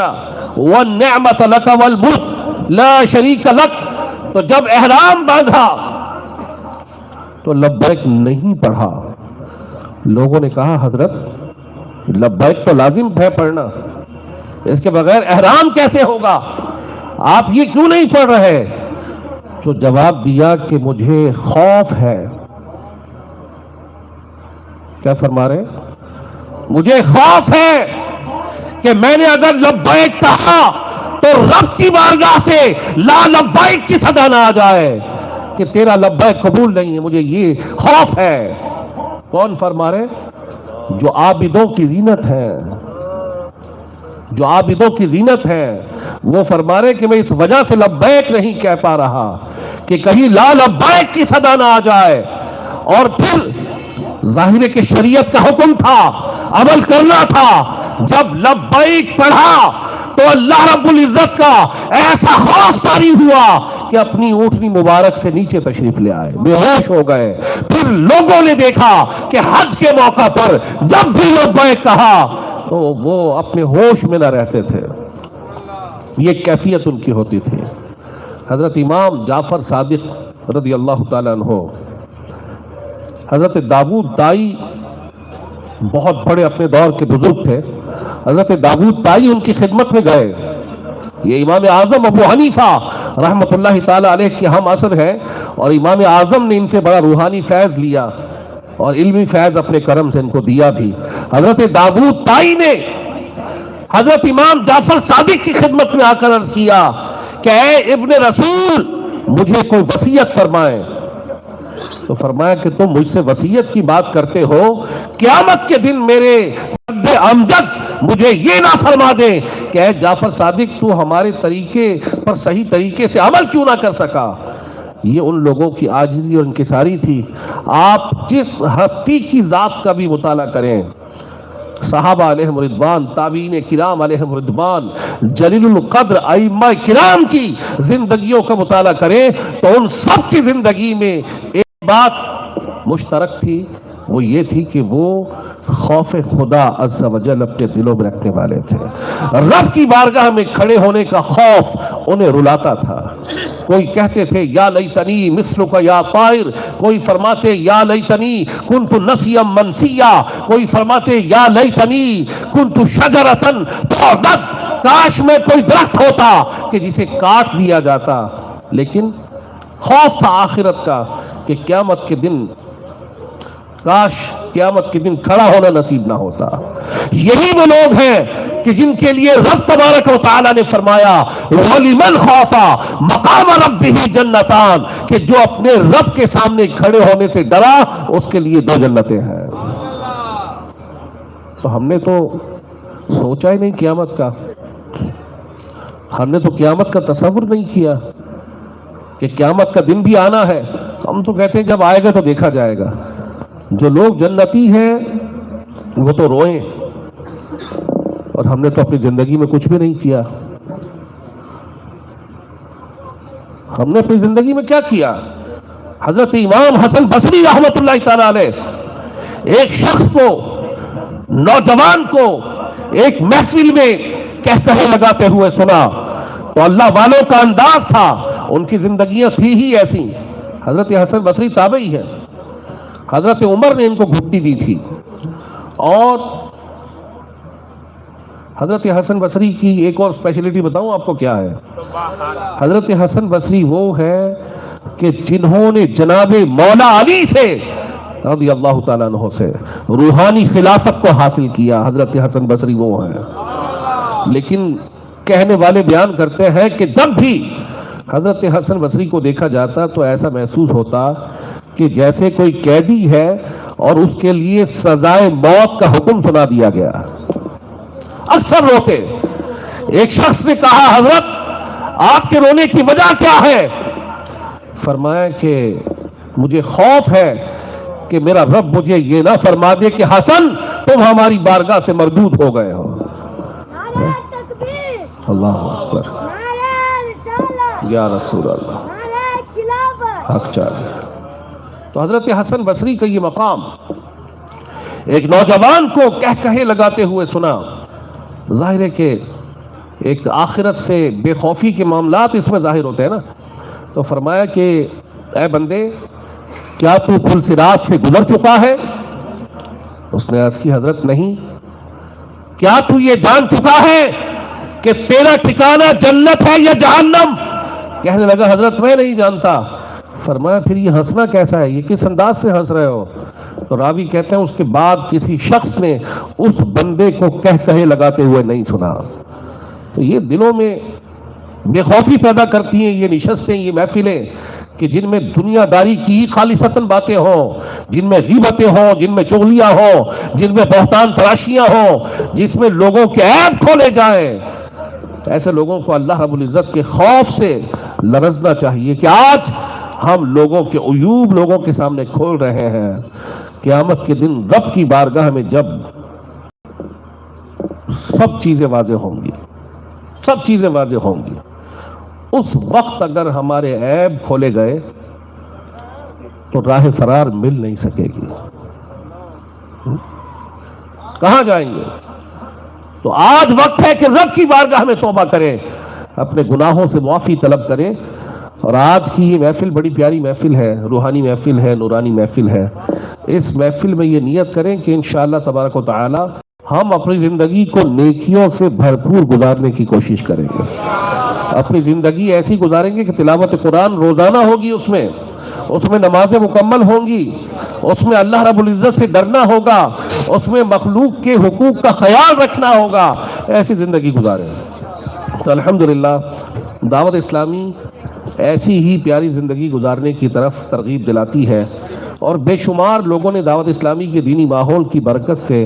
والنعمت لک والملک لا شریک لک۔ تو جب احرام باندھا تو لبیک نہیں پڑھا۔ لوگوں نے کہا، حضرت، لبیک تو لازم ہے پڑھنا، اس کے بغیر احرام کیسے ہوگا؟ آپ یہ کیوں نہیں پڑھ رہے؟ تو جواب دیا کہ مجھے خوف ہے۔ کیا فرما رہے ہیں؟ مجھے خوف ہے کہ میں نے اگر لبیک کہا تو رب کی بارگاہ سے لا لبیک کی صدا نہ آ جائے، کہ تیرا لبیک قبول نہیں ہے، مجھے یہ خوف ہے۔ کون فرما رہے؟ جو عابدوں کی زینت ہے، جو عابدوں کی زینت ہے، وہ فرما رہے کہ میں اس وجہ سے لبیک نہیں کہہ پا رہا کہ کہیں لا لبیک کی صدا نہ آ جائے۔ اور پھر ظاہر ہے کہ شریعت کا حکم تھا، عمل کرنا تھا۔ جب لبیک پڑھا تو اللہ رب العزت کا ایسا خوف طاری ہوا کہ اپنی اونٹنی مبارک سے نیچے تشریف لے آئے، بے ہوش ہو گئے۔ پھر لوگوں نے دیکھا کہ حج کے موقع پر جب بھی لبیک کہا تو وہ اپنے ہوش میں نہ رہتے تھے، یہ کیفیت ان کی ہوتی تھی۔ حضرت امام جعفر صادق رضی اللہ تعالیٰ عنہ، حضرت داوود طائی بہت بڑے اپنے دور کے بزرگ تھے، حضرت داوود طائی ان کی خدمت میں گئے۔ یہ امام اعظم ابو حنیفہ رحمۃ اللہ تعالیٰ علیہ کے ہم عصر ہیں، اور امام اعظم نے ان سے بڑا روحانی فیض لیا اور علمی فیض اپنے کرم سے ان کو دیا بھی۔ حضرت داوود طائی نے حضرت امام جعفر صادق کی خدمت میں آ کر عرض کیا کہ اے ابن رسول، مجھے کوئی وصیت فرمائیں۔ تو فرمایا کہ تم مجھ سے وصیت کی بات کرتے ہو، قیامت کے دن میرے جد امجد مجھے یہ نہ فرما دیں کہ اے جعفر صادق، تو ہمارے طریقے پر صحیح طریقے سے عمل کیوں نہ کر سکا؟ یہ ان لوگوں کی عاجزی اور انکساری تھی۔ آپ جس ہستی کی ذات کا بھی مطالعہ کریں، صحابہ علیہم رضوان، تابعین کرام علیہم رضوان، جلیل القدر ائمہ کرام کی زندگیوں کا مطالعہ کریں تو ان سب کی زندگی میں ایک بات مشترک تھی، وہ یہ تھی کہ وہ خوف خدا عز و جل اپنے دلوں میں رکھنے والے تھے۔ رب کی بارگاہ میں کھڑے ہونے کا خوف انہیں رلاتا تھا۔ کوئی کہتے تھے، یا لیتنی مثلک یا طائر، کوئی فرماتے، یا لیتنی کنت نسیا منسیا، کوئی فرماتے، یا لیتنی کنت شجرۃ تعضد، کاش میں کوئی درخت ہوتا کہ جسے کاٹ دیا جاتا۔ لیکن خوف تھا آخرت کا کہ قیامت کے دن، کاش قیامت کے دن کھڑا ہونا نصیب نہ ہوتا۔ یہی وہ لوگ ہیں کہ جن کے لیے رب تبارک و تعالیٰ نے فرمایا، وَلِمَنْ خَافَ مَقَامَ رَبِّهِ جَنَّتَانِ، کہ جو اپنے رب کے سامنے کھڑے ہونے سے ڈرا، اس کے لیے دو جنتیں ہیں۔ تو ہم نے تو سوچا ہی نہیں قیامت کا، ہم نے تو قیامت کا تصور نہیں کیا کہ قیامت کا دن بھی آنا ہے۔ ہم تو کہتے ہیں جب آئے گا تو دیکھا جائے گا۔ جو لوگ جنتی ہیں وہ تو روئیں، اور ہم نے تو اپنی زندگی میں کچھ بھی نہیں کیا۔ ہم نے اپنی زندگی میں کیا کیا؟ حضرت امام حسن بصری رحمۃ اللہ تعالیٰ علیہ ایک شخص کو نوجوان کو ایک محفل میں کہہ کہے لگاتے ہوئے سنا، تو اللہ والوں کا انداز تھا، ان کی زندگیاں تھی ہی ایسی۔ حضرت حسن بصری تابعی ہے، حضرت عمر نے ان کو گھٹی دی تھی۔ اور حضرت حسن بصری کی ایک اور اسپیشلٹی بتاؤں آپ کو کیا ہے؟ حضرت حسن بصری وہ ہے کہ جنہوں نے جناب مولا علی سے، رضی اللہ تعالیٰ عنہ سے، روحانی خلافت کو حاصل کیا، حضرت حسن بصری وہ ہیں۔ لیکن کہنے والے بیان کرتے ہیں کہ جب بھی حضرت حسن بصری کو دیکھا جاتا تو ایسا محسوس ہوتا کہ جیسے کوئی قیدی ہے اور اس کے لیے سزائے موت کا حکم سنا دیا گیا۔ اکثر روتے۔ ایک شخص نے کہا، "حضرت، آپ کے رونے کی وجہ کیا ہے؟" فرمایا کہ مجھے خوف ہے کہ میرا رب مجھے یہ نہ فرما دے کہ حسن، تم ہماری بارگاہ سے مردود ہو گئے ہو۔ نعرہ تکبیر! اللہ اکبر! نعرہ رسالت! یا رسول اللہ! نعرہ خلافت! حق چاہیے۔ تو حضرت حسن بصری کا یہ مقام ایک نوجوان کو کہہ کہے لگاتے ہوئے سنا۔ ظاہر ہے کہ ایک آخرت سے بے خوفی کے معاملات اس میں ظاہر ہوتے ہیں نا۔ تو فرمایا کہ اے بندے، کیا تو پل صراط سے گزر چکا ہے؟ اس نے عرض کی، حضرت، نہیں۔ کیا تو یہ جان چکا ہے کہ تیرا ٹھکانہ جنت ہے یا جہنم؟ کہنے لگا، حضرت، میں نہیں جانتا۔ فرمایا، پھر یہ ہنسنا کیسا ہے؟ یہ کس انداز سے ہنس رہے ہو؟ تو راوی کہتے ہیں، اس کے بعد کسی شخص نے اس بندے کو کہہ کہے لگاتے ہوئے نہیں سنا۔ تو یہ دلوں میں بے خوفی پیدا کرتی ہیں یہ نشستیں، یہ محفلیں، کہ جن میں دنیا داری کی خالصتاً باتیں ہوں، جن میں غیبتیں ہوں، جن میں چغلیاں ہوں، جن میں بہتان تراشیاں ہوں، جس میں لوگوں کے عیب کھولے جائیں۔ ایسے لوگوں کو اللہ رب العزت کے خوف سے لرزنا چاہیے کہ آج ہم لوگوں کے عیوب لوگوں کے سامنے کھول رہے ہیں۔ قیامت کے دن رب کی بارگاہ میں جب سب چیزیں واضح ہوں گی، سب چیزیں واضح ہوں گی۔ اس وقت اگر ہمارے عیب کھولے گئے تو راہ فرار مل نہیں سکے گی۔ کہاں جائیں گے؟ تو آج وقت ہے کہ رب کی بارگاہ میں توبہ کریں، اپنے گناہوں سے معافی طلب کریں۔ اور آج کی یہ محفل بڑی پیاری محفل ہے، روحانی محفل ہے، نورانی محفل ہے۔ اس محفل میں یہ نیت کریں کہ انشاءاللہ تبارک و تعالی ہم اپنی زندگی کو نیکیوں سے بھرپور گزارنے کی کوشش کریں گے، اپنی زندگی ایسی گزاریں گے کہ تلاوت قرآن روزانہ ہوگی، اس میں، اس میں نمازیں مکمل ہوں گی، اس میں اللہ رب العزت سے ڈرنا ہوگا، اس میں مخلوق کے حقوق کا خیال رکھنا ہوگا، ایسی زندگی گزاریں۔ تو الحمدللہ، دعوت اسلامی ایسی ہی پیاری زندگی گزارنے کی طرف ترغیب دلاتی ہے، اور بے شمار لوگوں نے دعوت اسلامی کے دینی ماحول کی برکت سے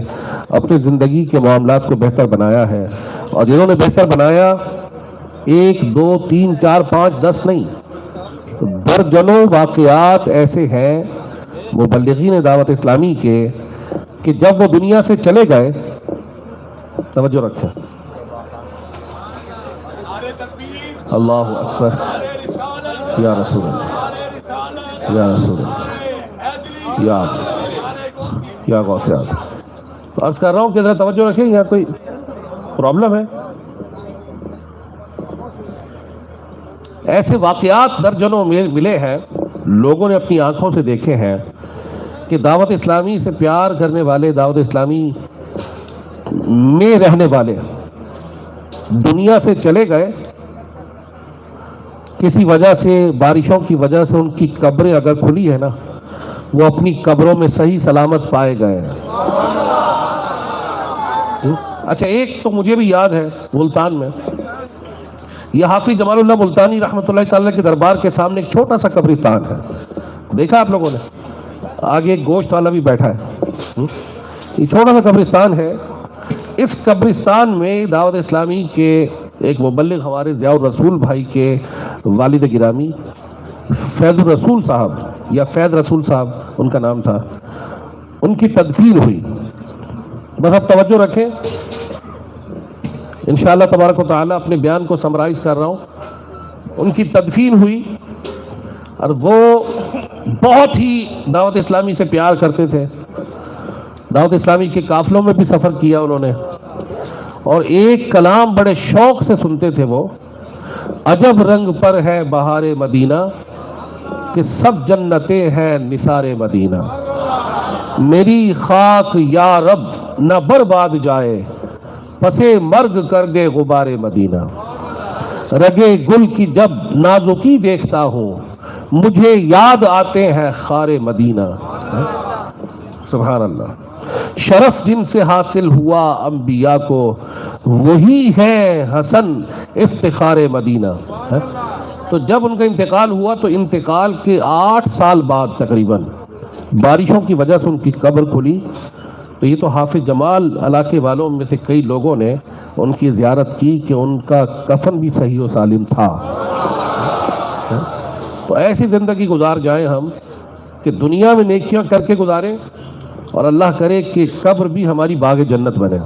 اپنی زندگی کے معاملات کو بہتر بنایا ہے، اور جنہوں نے بہتر بنایا، ایک، دو، تین، چار، پانچ، دس نہیں، درجنوں واقعات ایسے ہیں مبلغین دعوت اسلامی کے کہ جب وہ دنیا سے چلے گئے، توجہ رکھیں، اللہ اکبر، یا رسول اللہ، یا رسول اللہ، یا، یا غوث اعظم۔ عرض کر رہا ہوں کہ ذرا توجہ رکھیں، یہاں کوئی پرابلم ہے۔ ایسے واقعات درجنوں میں ملے ہیں، لوگوں نے اپنی آنکھوں سے دیکھے ہیں کہ دعوت اسلامی سے پیار کرنے والے، دعوت اسلامی میں رہنے والے دنیا سے چلے گئے، کسی وجہ سے، بارشوں کی وجہ سے ان کی قبریں اگر کھلی ہے نا، وہ اپنی قبروں میں صحیح سلامت پائے گئے ہیں۔ اچھا، ایک تو مجھے بھی یاد ہے، ملتان میں یہ حافظ جمال اللہ ملتانی رحمۃ اللہ تعالی کے دربار کے سامنے ایک چھوٹا سا قبرستان ہے، دیکھا آپ لوگوں نے؟ آگے ایک گوشت والا بھی بیٹھا ہے۔ ہم؟ یہ چھوٹا سا قبرستان ہے۔ اس قبرستان میں دعوت اسلامی کے ایک مبلغ ہمارے ضیاء الرسول بھائی کے والد گرامی فیض الرسول صاحب، یا فیض رسول صاحب ان کا نام تھا، ان کی تدفین ہوئی۔ بس اب توجہ رکھیں، انشاءاللہ تبارک و تعالی اپنے بیان کو سمرائز کر رہا ہوں۔ ان کی تدفین ہوئی اور وہ بہت ہی دعوت اسلامی سے پیار کرتے تھے۔ دعوت اسلامی کے قافلوں میں بھی سفر کیا انہوں نے، اور ایک کلام بڑے شوق سے سنتے تھے وہ، عجب رنگ پر ہے بہار مدینہ، کہ سب جنتیں ہیں نثار مدینہ۔ میری خاک یا رب نہ برباد جائے، پس مرگ کر دے غبار مدینہ۔ رگے گل کی جب نازکی دیکھتا ہوں، مجھے یاد آتے ہیں خار مدینہ۔ سبحان اللہ۔ شرف جن سے حاصل ہوا انبیاء کو، وہی ہیں حسن افتخار مدینہ۔ تو جب ان کا انتقال ہوا تو انتقال کے آٹھ سال بعد تقریباً بارشوں کی وجہ سے ان کی قبر کھلی۔ تو یہ تو حافظ جمال علاقے والوں میں سے کئی لوگوں نے ان کی زیارت کی کہ ان کا کفن بھی صحیح و سالم تھا۔ تو ایسی زندگی گزار جائیں ہم کہ دنیا میں نیکیاں کر کے گزاریں اور اللہ کرے کہ قبر بھی ہماری باغ جنت بنے۔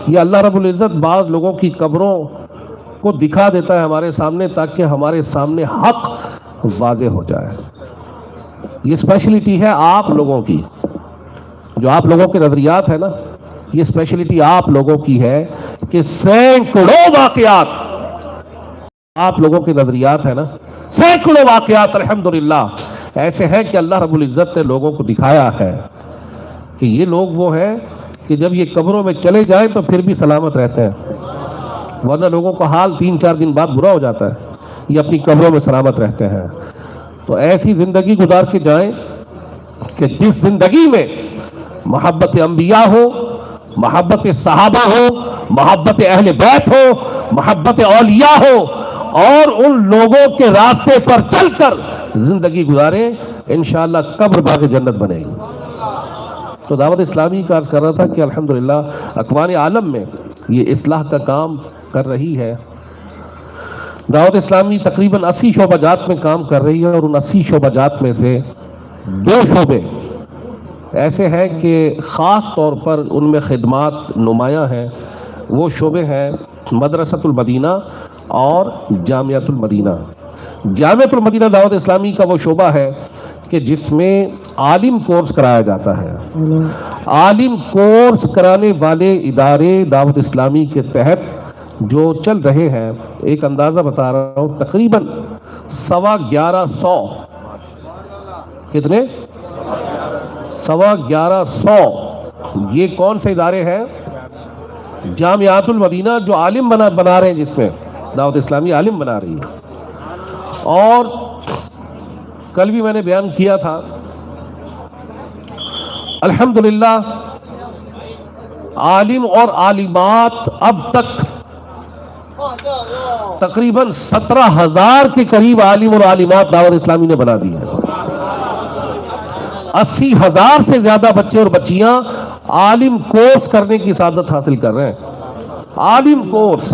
یہ اللہ رب العزت بعض لوگوں کی قبروں کو دکھا دیتا ہے ہمارے سامنے، تاکہ ہمارے سامنے حق واضح ہو جائے۔ یہ اسپیشلٹی ہے آپ لوگوں کی، جو آپ لوگوں کے نظریات ہے نا، یہ اسپیشلٹی آپ لوگوں کی ہے کہ سینکڑوں واقعات، آپ لوگوں کے نظریات ہے نا، سینکڑوں واقعات الحمدللہ ایسے ہیں کہ اللہ رب العزت نے لوگوں کو دکھایا ہے کہ یہ لوگ وہ ہیں کہ جب یہ قبروں میں چلے جائیں تو پھر بھی سلامت رہتے ہیں، ورنہ لوگوں کا حال تین چار دن بعد برا ہو جاتا ہے۔ یہ اپنی قبروں میں سلامت رہتے ہیں۔ تو ایسی زندگی گزار کے جائیں کہ جس زندگی میں محبت انبیاء ہو، محبت صحابہ ہو، محبت اہل بیت ہو، محبت اولیاء ہو، اور ان لوگوں کے راستے پر چل کر زندگی گزاریں، انشاءاللہ قبر باغ جنت بنے گی۔ تو دعوت اسلامی کا عرض کر رہا تھا کہ الحمدللہ اکوان عالم میں یہ اصلاح کا کام کر رہی ہے۔ دعوت اسلامی تقریباً اسی شعبہ جات میں کام کر رہی ہے، اور ان اسی شعبہ جات میں سے دو شعبے ایسے ہیں کہ خاص طور پر ان میں خدمات نمایاں ہیں۔ وہ شعبے ہیں مدرسۃ المدینہ اور جامعۃ المدینہ۔ جامعۃ المدینہ دعوت اسلامی کا وہ شعبہ ہے کہ جس میں عالم کورس کرایا جاتا ہے۔ عالم کورس کرانے والے ادارے دعوت اسلامی کے تحت جو چل رہے ہیں، ایک اندازہ بتا رہا ہوں، تقریباً سوا گیارہ سو، کتنے؟ سوا گیارہ سو۔ یہ کون سے ادارے ہیں؟ جامعات المدینہ جو عالم بنا بنا رہے ہیں، جس میں دعوت اسلامی عالم بنا رہی ہے۔ اور کل بھی میں نے بیان کیا تھا، الحمدللہ عالم اور عالمات اب تک تقریباً سترہ ہزار کے قریب عالم اور عالمات دعوت اسلامی نے بنا دی ہے۔ اسی ہزار سے زیادہ بچے اور بچیاں عالم کورس کرنے کی سعادت حاصل کر رہے ہیں۔ عالم کورس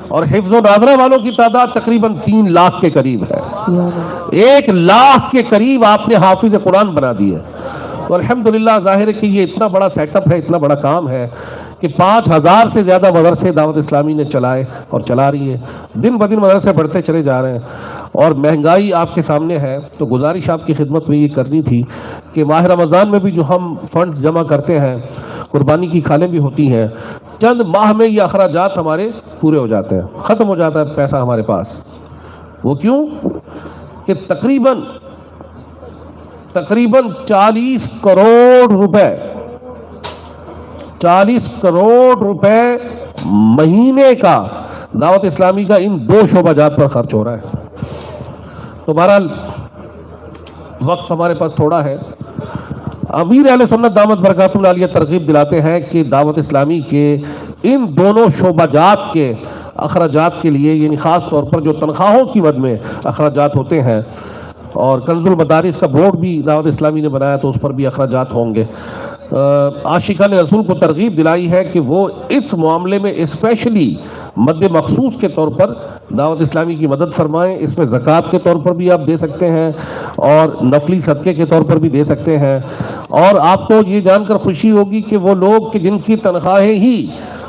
اور حفظ و ناظرہ والوں کی تعداد تقریباً تین لاکھ کے قریب ہے۔ ایک لاکھ کے قریب آپ نے حافظ قرآن بنا دیے۔ تو الحمدللہ ظاہر ہے کہ یہ اتنا بڑا سیٹ اپ ہے، اتنا بڑا کام ہے کہ پانچ ہزار سے زیادہ مدرسے دعوت اسلامی نے چلائے اور چلا رہی ہے۔ دن بدن مدرسے بڑھتے چلے جا رہے ہیں اور مہنگائی آپ کے سامنے ہے۔ تو گزارش آپ کی خدمت میں یہ کرنی تھی کہ ماہ رمضان میں بھی جو ہم فنڈ جمع کرتے ہیں، قربانی کی کھالیں بھی ہوتی ہیں، چند ماہ میں یہ اخراجات ہمارے پورے ہو جاتے ہیں، ختم ہو جاتا ہے پیسہ ہمارے پاس۔ وہ کیوں؟ کہ تقریباً، تقریباً چالیس کروڑ روپے، چالیس کروڑ روپے مہینے کا دعوت اسلامی کا ان دو شعبہ جات پر خرچ ہو رہا ہے۔ تو بہرحال، وقت ہمارے پاس تھوڑا ہے۔ امیر اہل سنت دامت برکاتہ العالیہ ترغیب دلاتے ہیں کہ دعوت اسلامی کے ان دونوں شعبہ جات کے اخراجات کے لیے، یعنی خاص طور پر جو تنخواہوں کی مد میں اخراجات ہوتے ہیں، اور کنز المدارس کا بورڈ بھی دعوت اسلامی نے بنایا، تو اس پر بھی اخراجات ہوں گے۔ آ، عاشقان رسول کو ترغیب دلائی ہے کہ وہ اس معاملے میں اسپیشلی مد مخصوص کے طور پر دعوت اسلامی کی مدد فرمائیں۔ اس میں زکوٰۃ کے طور پر بھی آپ دے سکتے ہیں اور نفلی صدقے کے طور پر بھی دے سکتے ہیں۔ اور آپ کو یہ جان کر خوشی ہوگی کہ وہ لوگ کہ جن کی تنخواہیں ہی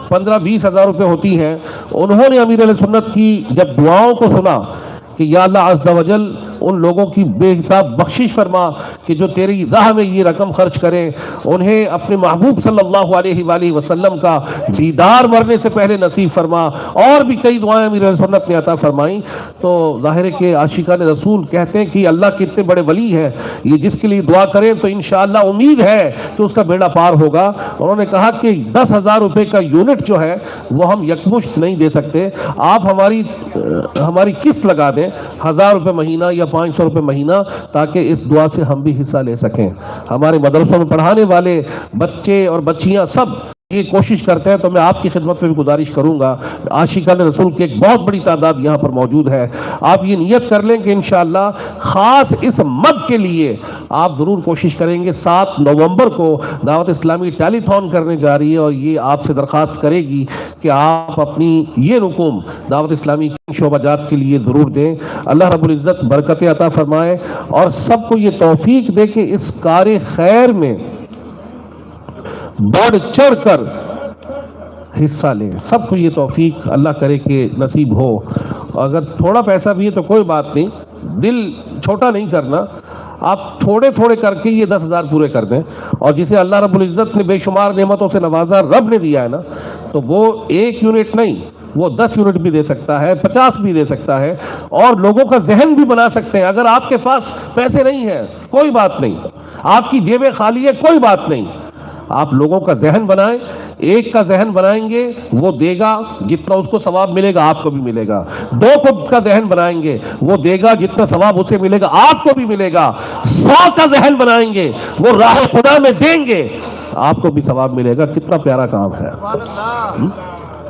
پندرہ بیس ہزار روپے ہوتی ہیں، انہوں نے امیر علیہ سنت کی جب دعاؤں کو سنا کہ یا اللہ عز و جل، ان لوگوں کی بے حساب بخشش فرما کہ جو تیری راہ میں یہ رقم خرچ کریں، انہیں اپنے محبوب صلی اللہ علیہ وآلہ وسلم کا دیدار مرنے سے پہلے نصیب فرما۔ اور بھی کئی دعائیں امیر اہل سنت نے عطا فرمائیں۔ تو ظاہر ہے کہ عاشقان رسول کہتے ہیں کہ اللہ کتنے بڑے ولی ہیں، یہ جس کے لیے دعا کریں تو انشاءاللہ امید ہے کہ اس کا بیڑا پار ہوگا۔ انہوں نے کہا کہ دس ہزار روپے کا یونٹ جو ہے وہ ہم یکمشت نہیں دے سکتے، آپ ہماری ہماری قسط لگا دیں، ہزار روپے مہینہ یا پانچ سو روپے مہینہ، تاکہ اس دعا سے ہم بھی حصہ لے سکیں۔ ہمارے مدرسوں میں پڑھانے والے بچے اور بچیاں سب یہ کوشش کرتے ہیں، تو میں آپ کی خدمت میں بھی گزارش کروں گا۔ عاشقان رسول کی ایک بہت بڑی تعداد یہاں پر موجود ہے۔ آپ یہ نیت کر لیں کہ انشاءاللہ خاص اس مد کے لیے آپ ضرور کوشش کریں گے۔ سات نومبر کو دعوت اسلامی ٹیلی تھون کرنے جا رہی ہے اور یہ آپ سے درخواست کرے گی کہ آپ اپنی یہ رقوم دعوت اسلامی کی شعبہ جات کے لیے ضرور دیں۔ اللہ رب العزت برکتیں عطا فرمائے اور سب کو یہ توفیق دے کہ اس کار خیر میں بڑھ چڑھ کر حصہ لیں۔ سب کو یہ توفیق اللہ کرے کہ نصیب ہو۔ اگر تھوڑا پیسہ بھی ہے تو کوئی بات نہیں، دل چھوٹا نہیں کرنا، آپ تھوڑے تھوڑے کر کے یہ دس ہزار پورے کر دیں۔ اور جسے اللہ رب العزت نے بے شمار نعمتوں سے نوازا، رب نے دیا ہے نا، تو وہ ایک یونٹ نہیں، وہ دس یونٹ بھی دے سکتا ہے، پچاس بھی دے سکتا ہے، اور لوگوں کا ذہن بھی بنا سکتے ہیں۔ اگر آپ کے پاس پیسے نہیں ہیں، کوئی بات نہیں، آپ کی جیبیں خالی ہے، کوئی بات نہیں، آپ لوگوں کا ذہن بنائیں۔ ایک کا ذہن بنائیں گے، وہ دے گا، جتنا اس کو ثواب ملے گا آپ کو بھی ملے گا۔ دو کو کا ذہن بنائیں گے، وہ دے گا، جتنا ثواب اسے ملے گا آپ کو بھی ملے گا۔ سو کا ذہن بنائیں گے، وہ راہ خدا میں دیں گے، آپ کو بھی ثواب ملے گا۔ کتنا پیارا کام ہے۔ ہم؟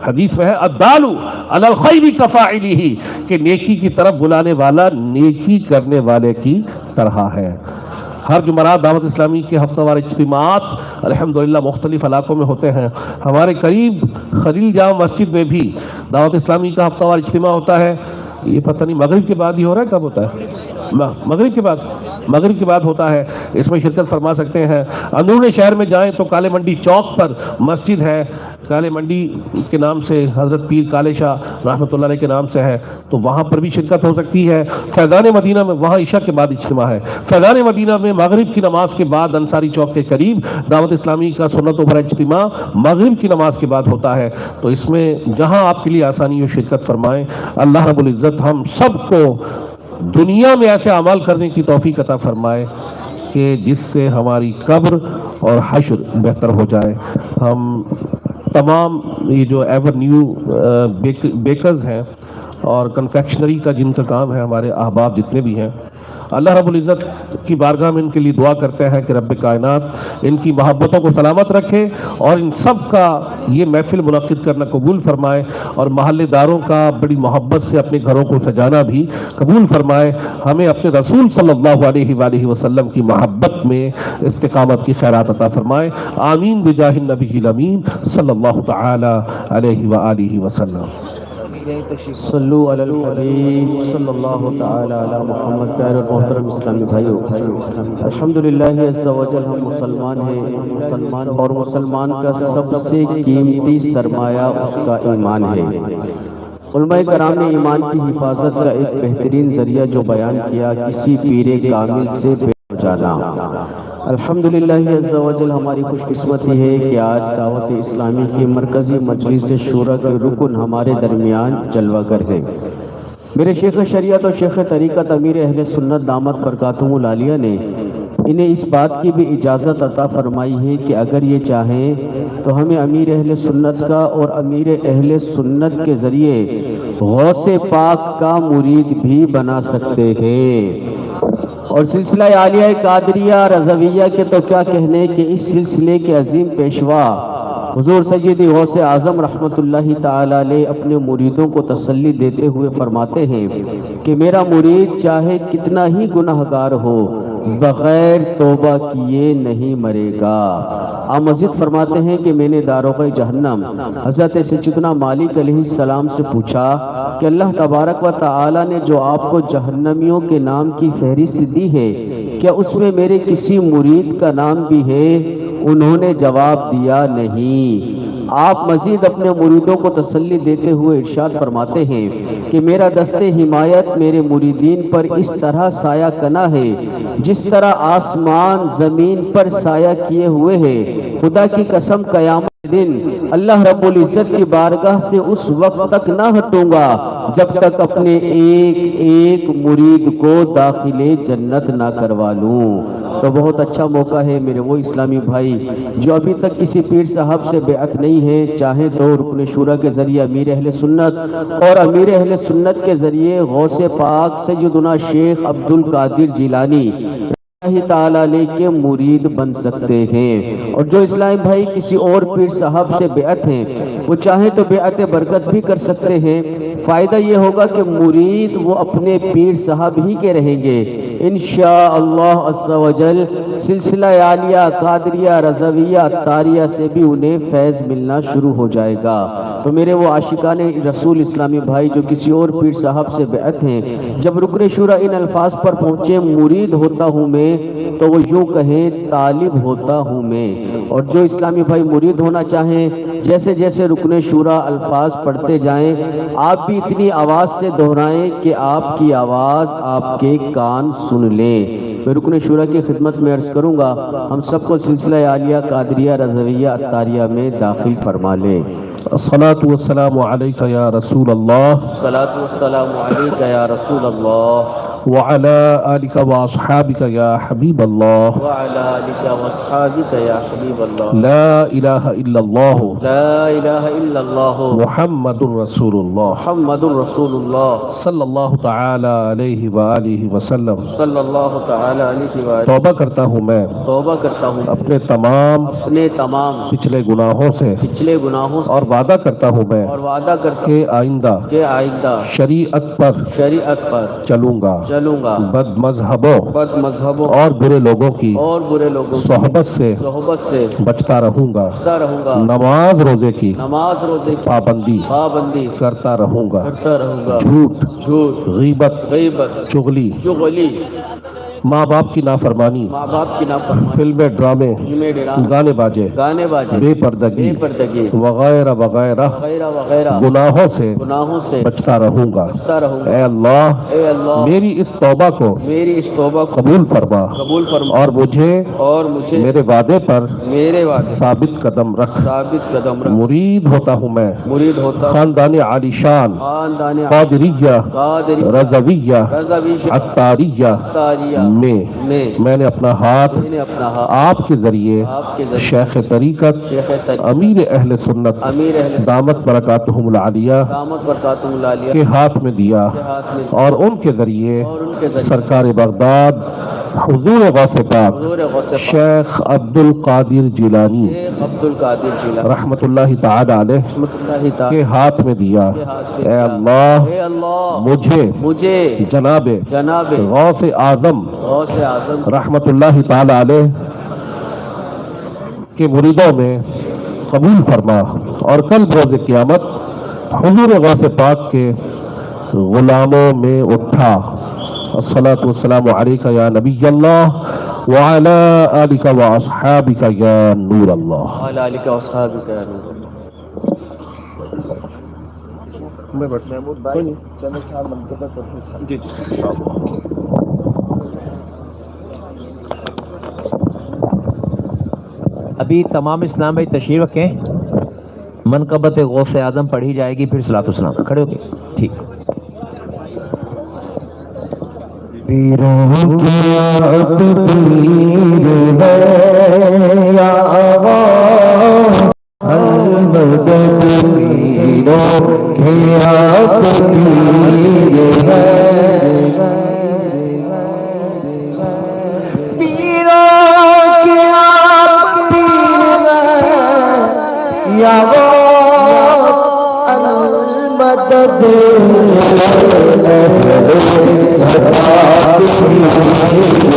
حدیث میں ہے، الدال علی الخیر کفاعلہ، کہ نیکی کی طرف بلانے والا نیکی کرنے والے کی طرح ہے۔ ہر جمعرات دعوت اسلامی کے ہفتہ وار اجتماعات الحمدللہ مختلف علاقوں میں ہوتے ہیں۔ ہمارے قریب خلیل جامع مسجد میں بھی دعوت اسلامی کا ہفتہ وار اجتماع ہوتا ہے۔ یہ پتہ نہیں مغرب کے بعد ہی ہو رہا ہے، کب ہوتا ہے؟ م-، مغرب کے بعد، مغرب کے بعد ہوتا ہے۔ اس میں شرکت فرما سکتے ہیں۔ اندرون شہر میں جائیں تو کالے منڈی چوک پر مسجد ہے، کالے منڈی کے نام سے، حضرت پیر کالے شاہ رحمۃ اللہ علیہ کے نام سے ہے، تو وہاں پر بھی شرکت ہو سکتی ہے۔ فیضان مدینہ میں وہاں عشاء کے بعد اجتماع ہے۔ فیضان مدینہ میں مغرب کی نماز کے بعد انصاری چوک کے قریب دعوت اسلامی کا سنتوں پر اجتماع مغرب کی نماز کے بعد ہوتا ہے۔ تو اس میں جہاں آپ کے لیے آسانی ہو، شرکت فرمائیں۔ اللہ رب العزت ہم سب کو دنیا میں ایسے اعمال کرنے کی توفیق عطا فرمائے کہ جس سے ہماری قبر اور حشر بہتر ہو جائے۔ ہم تمام یہ جو ایور نیو، آ، بیک-، بیکرز ہیں اور کنفیکشنری کا جن کا کام ہے، ہمارے احباب جتنے بھی ہیں، اللہ رب العزت کی بارگاہ میں ان کے لیے دعا کرتے ہیں کہ رب کائنات ان کی محبتوں کو سلامت رکھے اور ان سب کا یہ محفل منعقد کرنا قبول فرمائے اور محلے داروں کا بڑی محبت سے اپنے گھروں کو سجانا بھی قبول فرمائے۔ ہمیں اپنے رسول صلی اللہ علیہ وآلہ وسلم کی محبت میں استقامت کی خیرات عطا فرمائے۔ آمین بجاہ النبی الامین صلی اللہ تعالی علیہ وآلہ وسلم۔ صلو علی الحبیب صلی اللہ تعالی علی محمد۔ پیارے اور محترم اسلامی بھائیو، الحمدللہ عز و جل ہم مسلمان ہیں، اور مسلمان کا سب سے قیمتی سرمایہ اس کا ایمان ہے۔ علماء کرام نے ایمان کی حفاظت کا ایک بہترین ذریعہ جو بیان کیا، کسی پیر کامل سے بے جانا۔ الحمدللہ عز و جل ہماری خوش قسمتی ہے کہ آج دعوت اسلامی کی مرکزی مجلس شورا کے رکن ہمارے درمیان جلوہ گر ہیں۔ میرے شیخ شریعت اور شیخ طریقت امیر اہل سنت دامت برکاتہم العالیہ نے انہیں اس بات کی بھی اجازت عطا فرمائی ہے کہ اگر یہ چاہیں تو ہمیں امیر اہل سنت کا اور امیر اہل سنت کے ذریعے غوث پاک کا مرید بھی بنا سکتے ہیں۔ اور سلسلہ عالیہ قادریہ رضویہ کے تو کیا کہنے کہ اس سلسلے کے عظیم پیشوا حضور سید غوث اعظم رحمۃ اللہ تعالی علیہ اپنے مریدوں کو تسلی دیتے ہوئے فرماتے ہیں کہ میرا مرید چاہے کتنا ہی گناہ گار ہو، بغیر توبہ کیے نہیں مرے گا۔ آپ مزید فرماتے ہیں کہ میں نے داروغ جہنم حضرت سیدنا مالک علیہ السلام سے پوچھا کہ اللہ تبارک و تعالی نے جو آپ کو جہنمیوں کے نام کی فہرست دی ہے، کیا اس میں میرے کسی مرید کا نام بھی ہے؟ انہوں نے جواب دیا، نہیں۔ آپ مزید اپنے مریدوں کو تسلی دیتے ہوئے ارشاد فرماتے ہیں کہ میرا دست حمایت میرے مریدین پر اس طرح سایہ کناں ہے، جس طرح آسمان زمین پر سایہ کیے ہوئے ہے۔ خدا کی قسم، قیامت کے دن اللہ رب العزت کی بارگاہ سے اس وقت تک نہ ہٹوں گا جب تک اپنے ایک ایک مرید کو داخل جنت نہ کروا لوں۔ تو بہت اچھا موقع ہے میرے وہ اسلامی بھائی جو ابھی تک کسی پیر صاحب سے بیعت نہیں ہے، چاہیں تو رکن شورا کے ذریعے امیر اہل سنت اور امیر اہل سنت کے ذریعے غوث پاک سیدنا شیخ عبد القادر جیلانی اللہ تعالیٰ علیہ کے مرید بن سکتے ہیں۔ اور جو اسلام بھائی کسی اور پیر صاحب سے بیعت ہیں، وہ چاہیں تو بیعت برکت بھی کر سکتے ہیں۔ فائدہ یہ ہوگا کہ مرید وہ اپنے پیر صاحب ہی کے رہیں گے۔ انشاءاللہ عز و جل سلسلہ عالیہ قادریہ رضویہ عطاریہ سے بھی انہیں فیض ملنا شروع ہو جائے گا۔ تو میرے وہ عاشقان رسول اسلامی بھائی جو کسی اور پیر صاحب سے بیعت ہیں، جب رکن شورا ان الفاظ پر پہنچے، "مرید ہوتا ہوں میں"، تو وہ یوں کہیں، "طالب ہوتا ہوں میں"۔ اور جو اسلامی بھائی مرید ہونا چاہیں، جیسے جیسے رکن شورا الفاظ پڑھتے جائیں، آپ بھی اتنی آواز سے دہرائیں کہ آپ کی آواز آپ کے کان سن لیں۔ میں رکن شورا کی خدمت میں عرض کروں گا، ہم سب کو سلسلہ عالیہ قادریہ رضویہ عطاریہ میں داخل فرما لیں۔ الصلاة والسلام عليك يا رسول الله۔ الصلاة والسلام عليك يا رسول الله۔ وعلى آلك وأصحابك يا حبيب الله۔ وعلى آلك وأصحابك يا حبيب الله۔ لا إله إلا الله۔ لا إله إلا الله۔ محمد رسول الله۔ محمد رسول الله۔ صلى الله تعالى عليه وآله وسلم۔ صلى الله تعالى عليه وآله۔ توبہ کرتا ہوں میں توبہ کرتا ہوں اپنے تمام اپنے تمام پچھلے گناہوں سے پچھلے گناہوں سے اور وعدہ کرتا ہوں میں اور وعدہ کرتا ہوں کہ آئندہ کہ آئندہ شریعت پر شریعت پر چلوں گا۔ چلوں گا۔ بد مذہبوں بد مذہبوں اور برے لوگوں کی اور برے لوگوں کی صحبت سے صحبت سے بچتا رہوں گا۔ بچتا رہوں گا۔ نماز روزے کی نماز روزے کی پابندی پابندی کرتا رہوں گا۔ کرتا رہوں گا۔ جھوٹ جھوٹ غیبت غیبت چغلی چغلی ماں باپ کی نافرمانی، ماں باپ کی نافرمانی، فلمیں، ڈرامے، فلمیں، ڈرامے، گانے باجے، گانے باجے، بے پردگی، بے پردگی، وغیرہ وغیرہ وغیرہ وغیرہ گناہوں سے گناہوں سے بچتا رہوں گا۔ بچتا رہوں گا۔ اے اللہ، اے اللہ، میری اس توبہ کو میری اس توبہ کو قبول فرما قبول فرما اور مجھے اور مجھے میرے وعدے پر میرے وعدے پر ثابت قدم رکھ۔ ثابت قدم رکھ۔ مرید ہوتا ہوں میں مرید ہوتا ہوں خاندان عالیشان خاندان قادریہ قادریہ رضویہ رضویہ عطاریہ عطاریہ میں میں میں نے اپنا ہاتھ میں نے اپنا ہاتھ آپ کے ذریعے آپ کے ذریعے شیخ طریقت شیخ طریقت امیر اہل سنت امیر اہل سنت دامت برکاتہم العالیہ دامت برکاتہم العالیہ کے ہاتھ میں دیا کے ہاتھ میں اور ان کے ذریعے اور ان کے ذریعے سرکار بغداد حضور غوث پاک حضور غوث پاک شیخ عبد القادر جیلانی شیخ عبد القادر جیلانی رحمۃ اللہ تعالی علیہ رحمۃ اللہ تعالی کے ہاتھ میں دیا۔ کے ہاتھ میں اے دیا۔ اللہ، اے اللہ، مجھے مجھے جناب جناب غوث اعظم غوث اعظم رحمۃ اللہ تعالی علیہ کے مریدوں میں قبول فرما اور کل بروز قیامت حضور غوث پاک کے غلاموں میں اٹھا۔ الصلاة والسلام علیک یا نبی اللہ وعلی آلک و اصحابک یا نور اللہ۔ وعلی آلک و اصحابک یا نور اللہ۔ میں بیٹھ محمود بھائی، کوئی نہیں۔ چلو خیال من کے تو جی، جی۔ ابھی تمام اسلام بھائی تشریف رکھیں، منقبت غوث اعظم پڑھی جائے گی، پھر صلاۃ السلام۔ کھڑے ہو کے، ٹھیک۔ پیروں کی تقدیر ہے یا آواز، المدد پیروں کی تقدیر ہے۔ پیروں کے آپ پیر ہیں یا غوث المدد، اہل سدا کی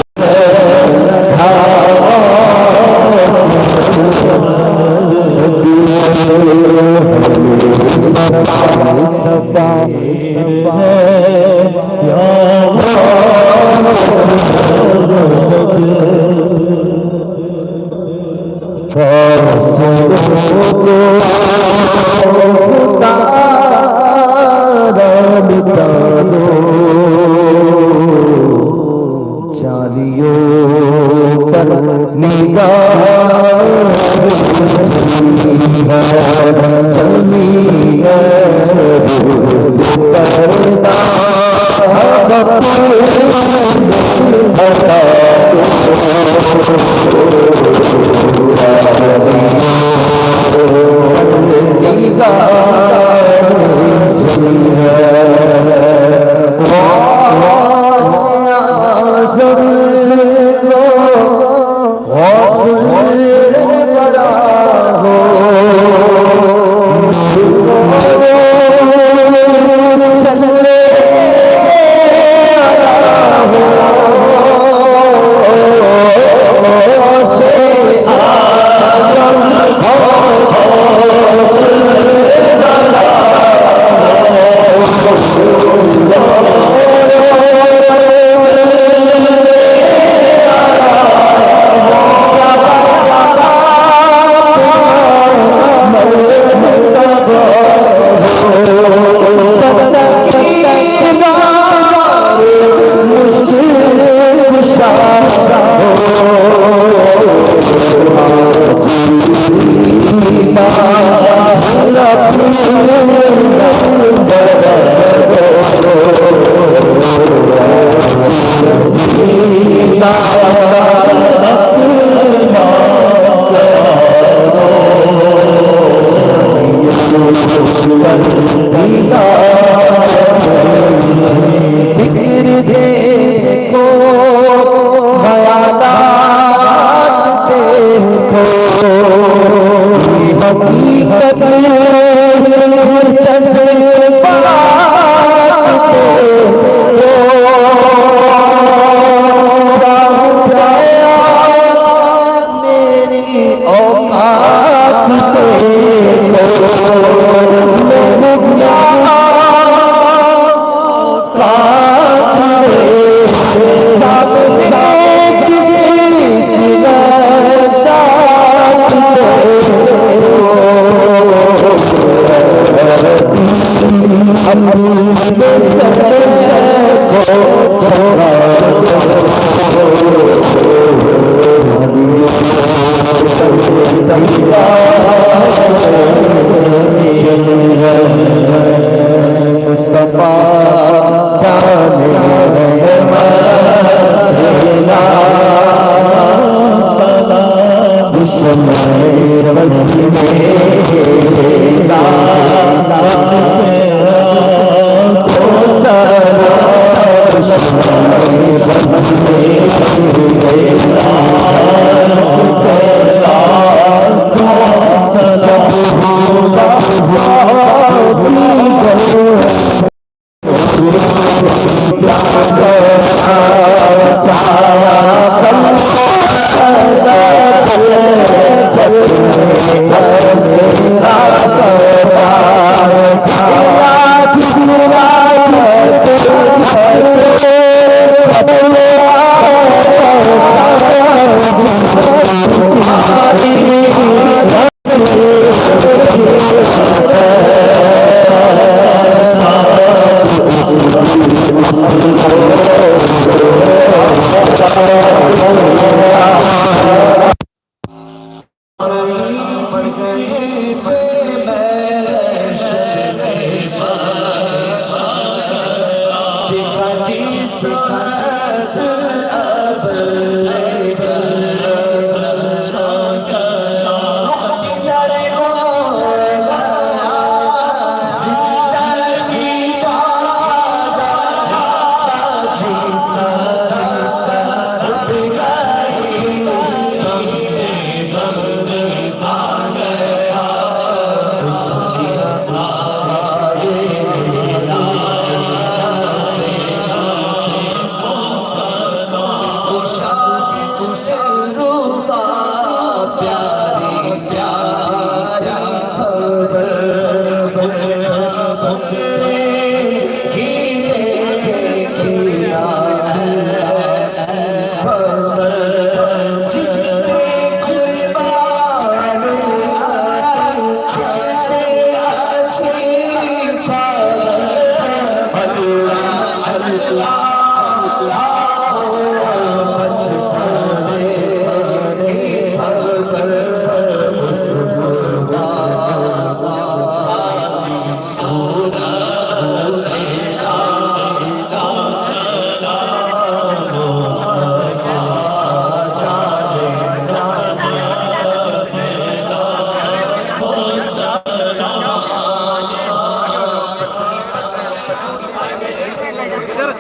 فاصلوں کو اتارا مٹا دو، جالیوں پر نگاہ جمی ہے، جمی ہے۔ فکر دیکھو، خیالات دیکھو، حقیقت جذبات دیکھو۔ میری اوقات دیکھو، میری کیا مصطفیٰ جان رحمت، شمع بزم،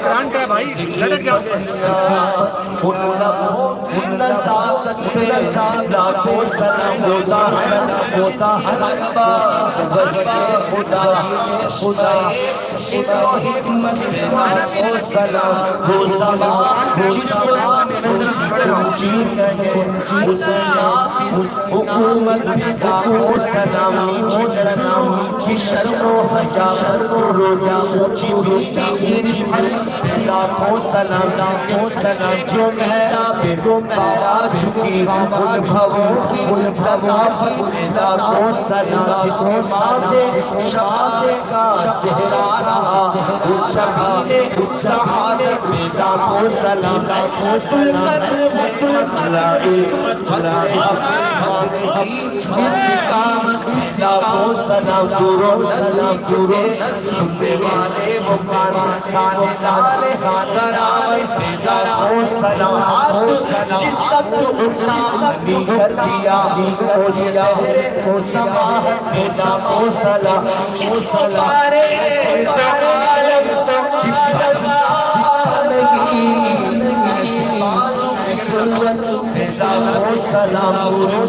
کرنٹ ہے بھائی، لٹک جاؤ گے۔ حکومت پہ لاکھوں سلام، نیچی نظروں کی شرم و حیا، شرم و روزہ، اونچی بیٹی تیری علی پہ لاکھوں سلام، لاکھوں سلام، جو محراب پہ پایا جھکی ان بھووں کی لطافت پہ لاکھوں سلام، جس نے ساتھ شہادت کا سہرا رہا، اونچا بیٹے سہارے پہ لاکھوں سلام، لاکھوں سلام۔ استقامت، استقامت، لاکھوں سلام، دوروں نزدیک کے سننے والے مکان، کان دار، کراوت پہ لاکھوں سلام، ہاتھ جس وقت اٹھا علی کر دیا، مجھے لہر سماحت پہ لاکھوں سلام، جس کو پارے دو عالم کو دکھا نہیں، سلام، سلام،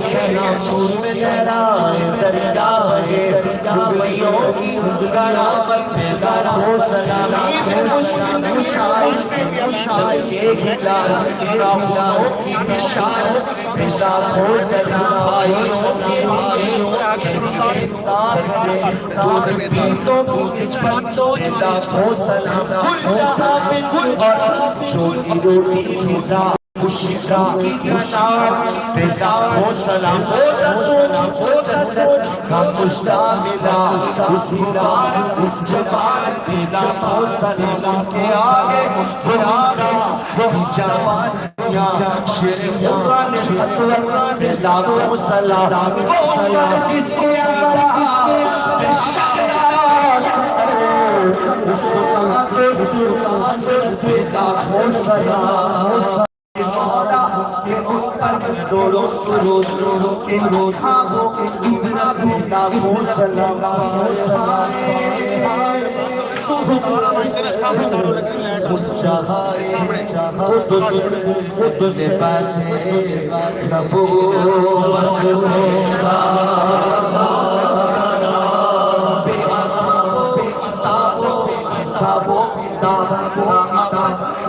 سلام، چشمے دریا ہے، دریا ہے، انگلیوں کی گراوت پہ لاکھوں سلام، عید مشکل کشائی، چمکے ہلال، راہوں کی بشارت پہ لاکھوں سلام، بھائیوں کے لیے دودھ پیتوں کی نسبت پہ لاکھوں سلام، گل جہاں میں گل اور چھوٹی روٹی فضا۔ خوشی کی قناعت پہ لاکھوں سلام، وہ سوچ، وہ سوچ کا مژدہ ملا، اس مبارک، اس جماعت پہ لاکھوں سلام، کے آگے وہ آگے وہ جماعت، شیر قرآن سطوت پہ لاکھوں سلام، وہ عمر جس کے عمر پہ شجرہ سطوت، اس کو تحفظ، تحفظ پہ لاکھوں سلام۔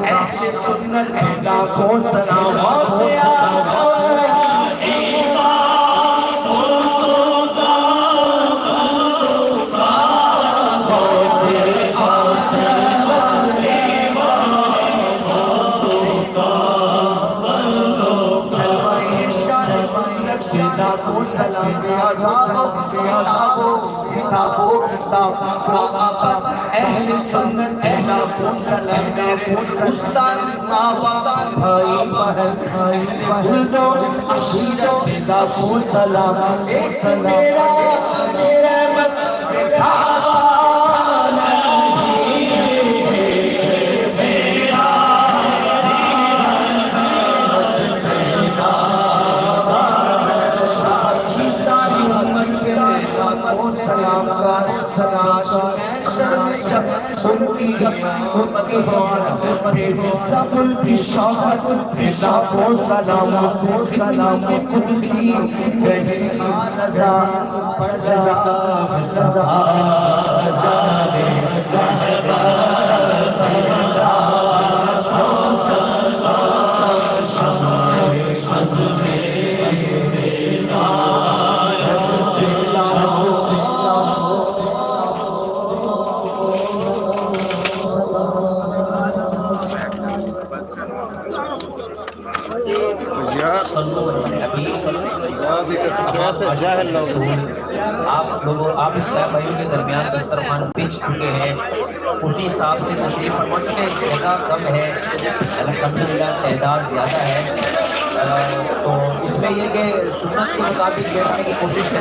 اہل سنت پہ لاکھوں سلام، جلوہ شان مبارک پہ لاکھوں سلام، بے عذاب، بے عذاب، حساب و کتاب، اہل سنت پہ لاکھوں سلام، استاد، ماں باپ، بھائی بہن، گلدو، عشیرت پہ لاکھوں سلام، ایک میرا، میرا مت سلام، سلام، سلام، سب کی شاہد، لاکھوں سلام، سلام قدسی، ویسی رضا، رضا، رضا، جانے، جانے۔ آپ لوگوں، آپ اسلام بھائیوں کے درمیان دسترخوان بچھ چکے ہیں، اسی حساب سے تشریف فرما چکے ہیں۔ جگہ کم ہے، الحمدللہ تعداد زیادہ ہے، تو اس میں یہ کہ سنت کے مطابق بیٹھنے کی کوشش کریں۔